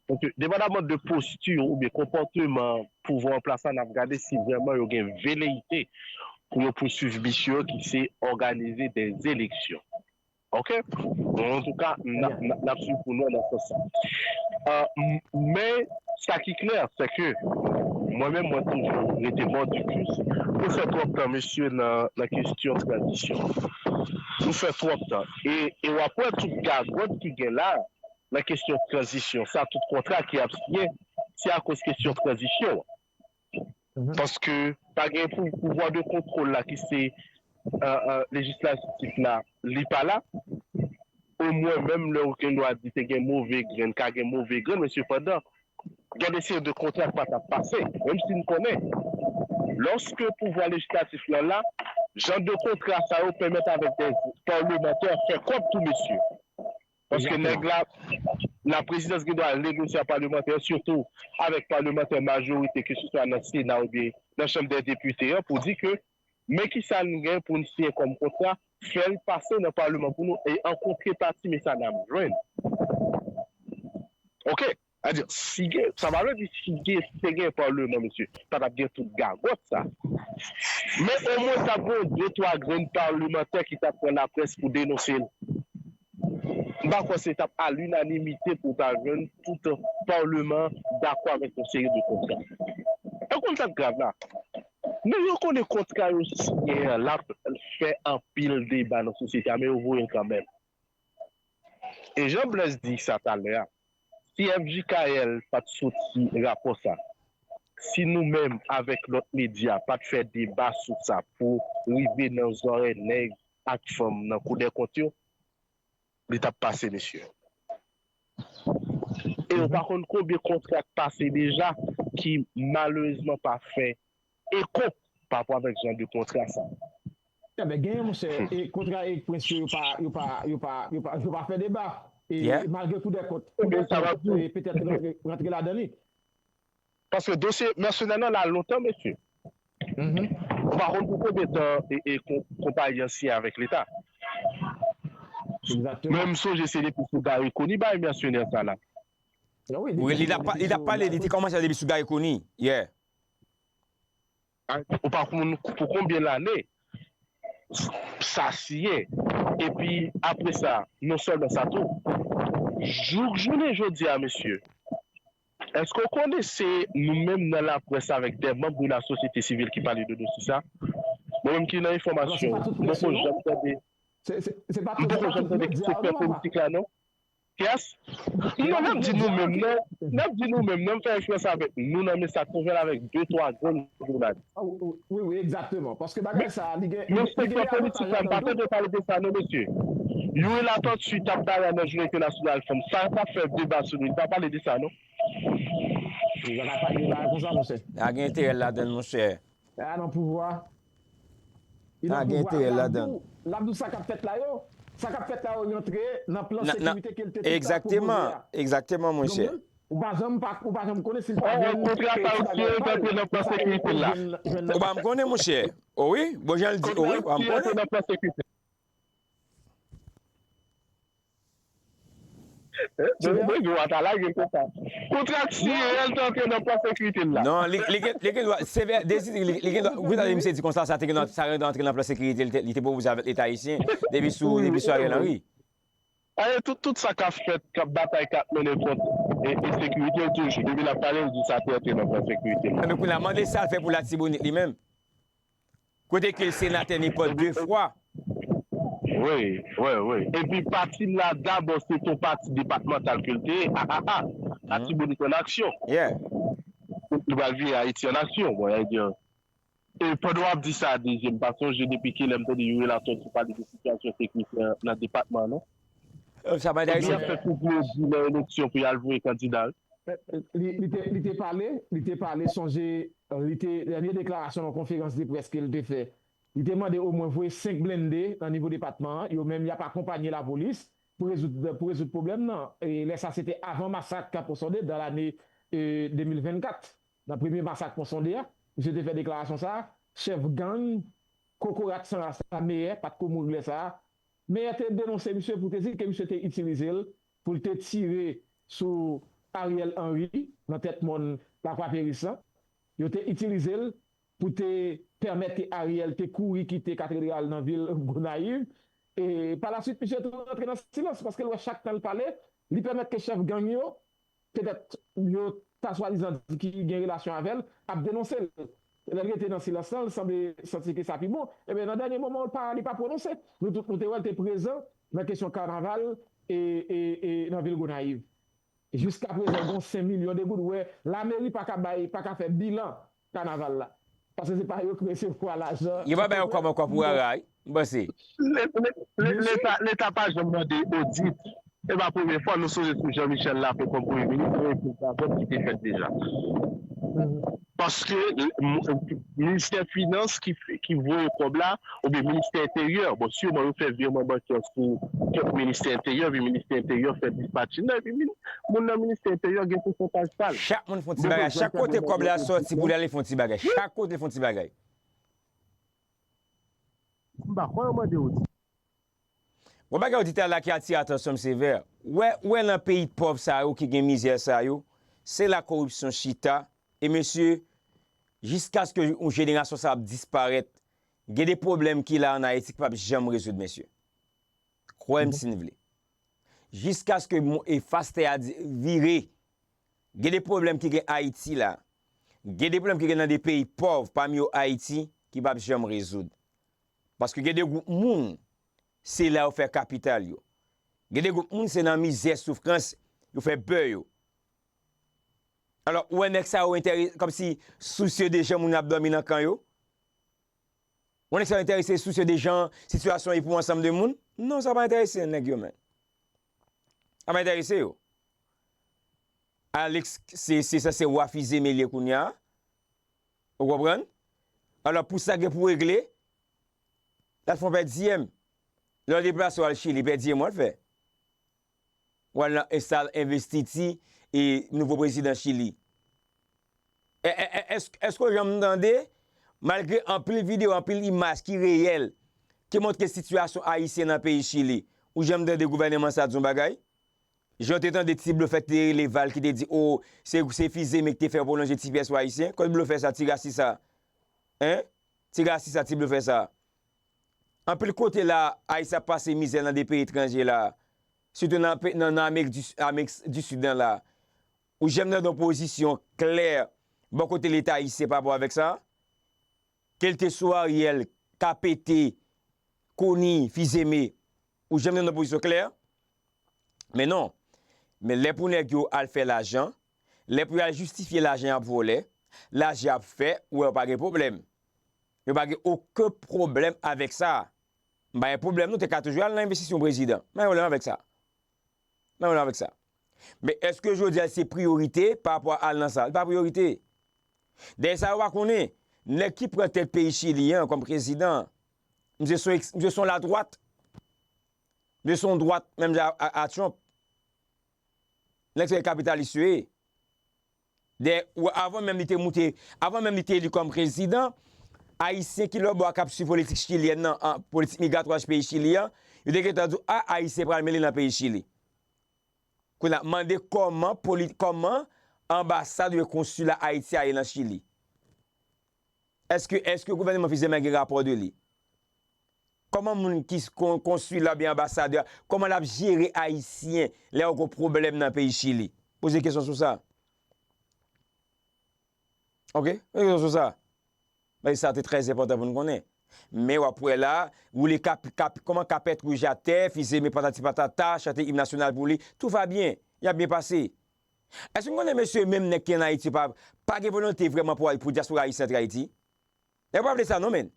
Paske, depandaman de posti oubyen konpòteman pouvwa an plas la, n ap gade si vrèman yo gen veleyite pou yo pouswiv misyon ki se òganize dè eleksyon. Ok? Bon, antouka, n ap swiv pou nou nan sans sa. Men, sa ki klè, se ke mwen menm, mwen toujou rete mòdikis. Nou fè twòp tan, mesye, nan, nan kesyon tranzisyon. Nou fè twòp tan. E, e w ap wè tout gagòt ki gen la, nan kesyon tranzisyon. Sa, tout kontra ki ap siyen, se akoz kesyon tranzisyon an. Paske pa gen pou, pouvwa de kontwòl la ki se lejislatif la, li pa la. Omwen, menm lè ou gen dwa di te gen move grenn, ka gen move grenn, men sepandan, gen de seri de kontra k pa t ap pase, menm si n konnen. Lòske pouvwa lejislatif lan la, jan de kontra sa yo pèmèt avèk de palmantè fè kòb tou, mesye. Paske nèg la, laprezidans gen dwa negosye ak palmantè, sitou avèk palmantè majorite, keseswa nan Sena oubyen nan Chanm dè Depite an, pou di ke men kisa n gen pou n siyen kòm kontra, fè l pase nan palman pou nou, e an kontrepati, men sa n ap jwenn. Ok? Sa di, si gen, sa pa vle di si gen, te gen palman, mesye, pa t ap gen tout gagòt sa. Men omwen t ap gen de twa grenn palmantè ki t ap pran laprès pou denonse l. M pa kwè se t ap a linanimite pou w ta jwenn tout palman an dakò avèk yon seri de kontra. E w konn sa k grav la? Men yo konnen kontra yo siyen an, l ap fè anpil deba nan sosyete a, men yo voye l kanmenm. E jan Blaise di sa talè a, si F J K L pa t soti rapò sa, si nou menm avèk lòt medya pa t fè deba sou sa pou rive nan zòrèy nèg ak fanm nan Kou dè Kont yo, li t ap pase, mesye. E yo pa konn konbyen kontra k pase deja ki malerezman pa fè eko pa rapò avèk jan de kontra sa. Enben, genyen, monchè, e kontra Erik Prince yo, yo pa, yo pa, yo pa, yo pa, yo pa fè deba. E malgre Kou dè Kont, Kou dè Kont, e, petèt rantre, rantre ladan li. Paske dosye mèsenè nan la lontan, mesye. Ou pa konn pou konbyen tan e, e, konpayi an siyen avèk Leta. Men m sonje se depi sou Garry Conille bay mèsenè sa la. Wi, li t ap pale, li te kòmanse depi sou Garry Conille. Yeah. Ou pa konn pou konbyen lane sa siyen. Epi apre sa, non sèlman sa tou, jouk jounen jodi a, mesye, èske w konnen se nou menm nan laprès avèk de manm de lasosyete sivil ki pale de dosye sa? Mwen menm ki nan enfòmasyon, m poko janm tande, m poko janm tande ki sektè politik la, non. Kiyès? Non, n ap di nou menm, non. N ap di nou menm, non, m fè enfliyans avèk nou nan, men sa toujou avèk de, twa grenn jounalis. Wi, wi, egzakteman. Paske bagay sa, li gen. Men sektè politik la, m pa tande pale de sa, non, mesye. Youri Latortue t ap dayè nan jounen entènasyonal fanm. Sa t ap fè deba sou li, li pa pale de sa, non. Li pa ka pale de bagay konsa, monchè. Li pa gen enterè ladan l, monchè. A nan pouvwa. Li nan pouvwa. L ap di w sa k ap fèt la yo. sa k ap fèt la yo rantre nan plan sekirite ke l te fè pwopoze a. Egzakteman, egzakteman, monchè. Ou pa janm pa, ou pa janm konnen si l pa jwenn. Kontra sa yo siyen rantre nan plan sekirite l la. Ou pa m konnen, monchè. O wi, bon, jan l di, o wi, ou pa m konnen. Nan plan sekirite. Mwen gen w ata lage l konsa. Kontra siyen, l te antre nan plan sekirite l la. Non, li, li gen, li gen dwa, se vè, dezi, li, li gen dwa, ou ta di misye di konsa, sa te gen, sa te antre nan plan sekirite, li te, li te pwopoze avèk Leta ayisyen, depi sou, depi sou Ariel Henry. Aye, tout, tout sa k ap fèt, k ap batay, k ap mennen kont e, ensekirite, l toujou, depi l ap pale, l di sa te antre nan plan sekirite l la. Ebyen, kounye a, mande sa l fè pou Latibonit li menm. Kote ke l senatè nenpòt de fwa. Wi, wi, wi. Epi pati l la, dabò, se t on pati depatmantal ke l te ye, A A A. Latibonit an aksyon. Yeah. Li pral vire Ayiti an aksyon, bon, y a di. E pandan w ap di sa, dezyèm, pa sonje depi kilè m tande Youri Latortue pale de sitiyasyon sekirite nan depatman, non? Sa pa enterese. Epi y ap fè tout yo di nan eleksyon pou y al voye kandida, wi. Li, li te, li te pale, li te pale, sonje, li te, dènye deklarasyon nan konferans de près ke l te fè. Li te mande omwen voye senk blende nan nivo depatman an, yo menm y ap akonpanye lapolis pou rezoud, pou rezoud pwoblèm nan. E lè sa, se te avan masak Pon Sonde, dans l'année, euh, de mil vennkat. Nan premye masak Pon Sonde a, misye te fè deklarasyon sa a, chèf gang, kokorat san ras la, Meyè, pa t ko mouri lè sa a. Meyè te denonse misye pou te di ke misye te itilize l pou l te tire sou Ariel Henry nan tèt mòn Lakwa Peris lan. Yo te itilize l pou te pèmèt ke Ariel te kouri kite katedral nan vil Gonayiv. E pa la swit, misye tou rantre nan silans, paske l wè chak tan l pale, li pèmèt ke chèf gang yo, petèt yo ta swadizan di ki gen relasyon avè l, ap denonse l. Lè l rete nan silans lan, l sanble santi ke sa pi bon. Ebyen, nan dènye moman, l pa, li pa pwononse. Nou tout, nou te wè l te prezan nan kesyon kanaval e, e, e nan vil Gonayiv. Jiska prezan, gon senk milyon de goud. Wè, lameri pa ka bay, pa ka fè bilan kanaval la. Paske se pa yo ki resevwa lajan. Yo pa bay yo kòb ankò pou rara, wi. M panse. Le-, le-, le-, Leta, Leta pa janm mande odit. E pa premye fwa nou sonje sou Jean Michel la fè kòm premye minis, e pou sa kòb ki te fèt deja. Paske, m-, ministè finans ki, ki voye kòb la, oubyen ministè enteryè, bon, siman yo fè vireman bankè sou kont ministè enteryè, epi ministè enteryè fè dispatching nan, epi min-, moun nan ministè enteryè gen pousantaj pa l. Chak moun fè yon ti bagay, chak kote kòb la sòti pou l ale fè yon ti bagay, chak kote fè yon ti bagay. M pa kwè yo mande odit. Bon, bagay oditè la ki atire atansyon m sevè. Wè, wè nan peyi pòv sa yo, ki gen mizè sa yo, se la koripsyon chita. E mesye, jiskaske yon jenerasyon sa ap disparèt, gen de pwoblèm ki la ann Ayiti ki p ap janm rezoud, mesye. Kwè m si n vle. Jiskaske mo-, e fas tè a di-, vire, gen de pwoblèm ki gen Ayiti la. Gen de pwoblèm ki gen nan de peyi pòv, pami yo Ayiti, ki p ap janm rezoud. Paske gen de gwoup moun, se la yo fè kapital yo. Gen de gwoup moun, se nan mizè, soufrans, yo fè bè yo. Alò, ou wè nèg sa yo enterese, kòmsi sousye de jan moun ap dòmi nan kan yo? Ou wè nèg sa yo enterese, sousye de jan sitiyasyon ye pou ansanm de moun? Non, sa pa enterese nèg yo, menm. Sa pa enterese yo. Alex, se, se, sa se wa Fizeme li ye kounye a. Ou konprann? Alò, pou sa gen pou regle, l al fè yon pèdiyèm. Lè w deplase w al Chili, pèdiyèm w al fè. W al nan enstal envestiti e nouvo prezidan Chili. E, e, e, èske, èske w janm tande, malgre anpil videyo, anpil imaj ki reyèl, ki montre sitiyasyon ayisyen nan peyi Chili, ou janm tande gouvèneman sa di yon bagay? Jan w te tande ti blofè ki te rele Val ki te di, o, se, se Fizeme ki te fè yo pwolonje ti pyès pou ayisyen. Kot blofè sa, ti rasis sa? Hein? Ti rasis sa, ti blofè sa. Anpil kote la, Ayisyen ap pase mizè nan de peyi etranje la. Sitou nan, pe- nan, nan Amerik di, Amerik di Sid nan la. Ou janm tande yon pozisyon klè bò kote Leta ayisyen pa rapò avèk sa? Ke l te sou Ariel, K P T, Conille, Fils-Aimé, ou janm tande yon pozisyon klè? Men non. Men lè pou nèg yo al fè lajan, lè pou y al jistifye lajan y ap vòlè, lajan y ap fè, ou wè yo pa gen pwoblèm. Yo pa gen okenn pwoblèm avèk sa. M pa gen pwoblèm non, te ka toujou al nan envestisyon prezidan. M pa gen pwoblèm avèk sa. M pa gen pwoblèm avèk sa. Men èske jodi a se priyorite pa rapò a al nan sa? Li pa priyorite. Dèyè sa yo pa konnen, nèg ki pran tèt peyi Chili an kòm prezidan, misye se yon eks- misye se yon ladwat. Yo se yon dwat, menm jan a, a, a Trump. Nèg se kapitalis yo ye. Dè, ou, avan menm li te moute, avan menm li te eli kòm prezidan, Ayisyen ki lòtbò a k ap swiv politik chilyèn nan, an, politik migratwa peyi Chili an, yo te gentan di w, a, Ayisyen pral mele nan peyi Chili. Kounye a, mande kòman poli-, kòman anbasad oubyen konsila Ayiti a ye nan Chili? Èske, èske gouvènman Fizeman gen rapò de li? Kòman moun ki s-, kon-, konsila oubyen anbasadè a, kòman l ap jere Ayisyen lè yo gon pwoblèm nan peyi Chili? Poze kesyon sou sa. Oke? Poze kesyon sou sa. Paske sa te trè enpòtan pou n konnen. Men w ap wè la, woule kap, kap, kòman kapèt wouj atè, Fizeman patati patata, chante im nasyonal pou li, tout va byen, y ap byen pase. Èske n konnen mesye, menm nèg ki ann Ayiti pa, pa gen volonte vrèman pou, pou dyaspora ayisyen antre Ayiti? Yo pa vle sa non, menn.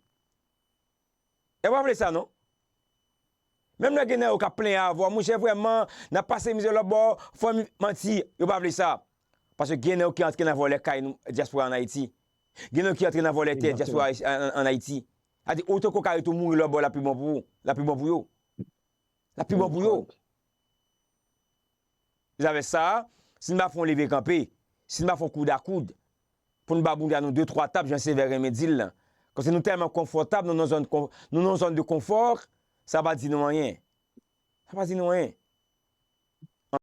Yo pa vle sa non. Menm lè gen nan yo k ap plenyen avè w, monchè, vrèman, n ap pase mizè lòtbò, fò m manti, yo pa vle sa. Paske gen nan yo ki antre nan vòlè kay nou, dyaspora ann Ayiti. Gen nan yo ki antre nan vòlè tè dyaspora ann, ann, ann Ayiti. Sa di, otan ke w ka rete w mouri lòtbò, l ap pi bon pou ou. L ap pi bon pou yo. L ap pi bon pou yo. Zafè sa a, si n pa fè yon leve kanpe, si n pa fè yon koud a koud, pou n ba Bondye a nou de twa tap, jan Sevè renmen di l lan. Paske nou tèlman konfòtab, nou nan zòn kon-, nou nan zòn de konfò, sa pa di nou anyen. Sa pa di nou anyen.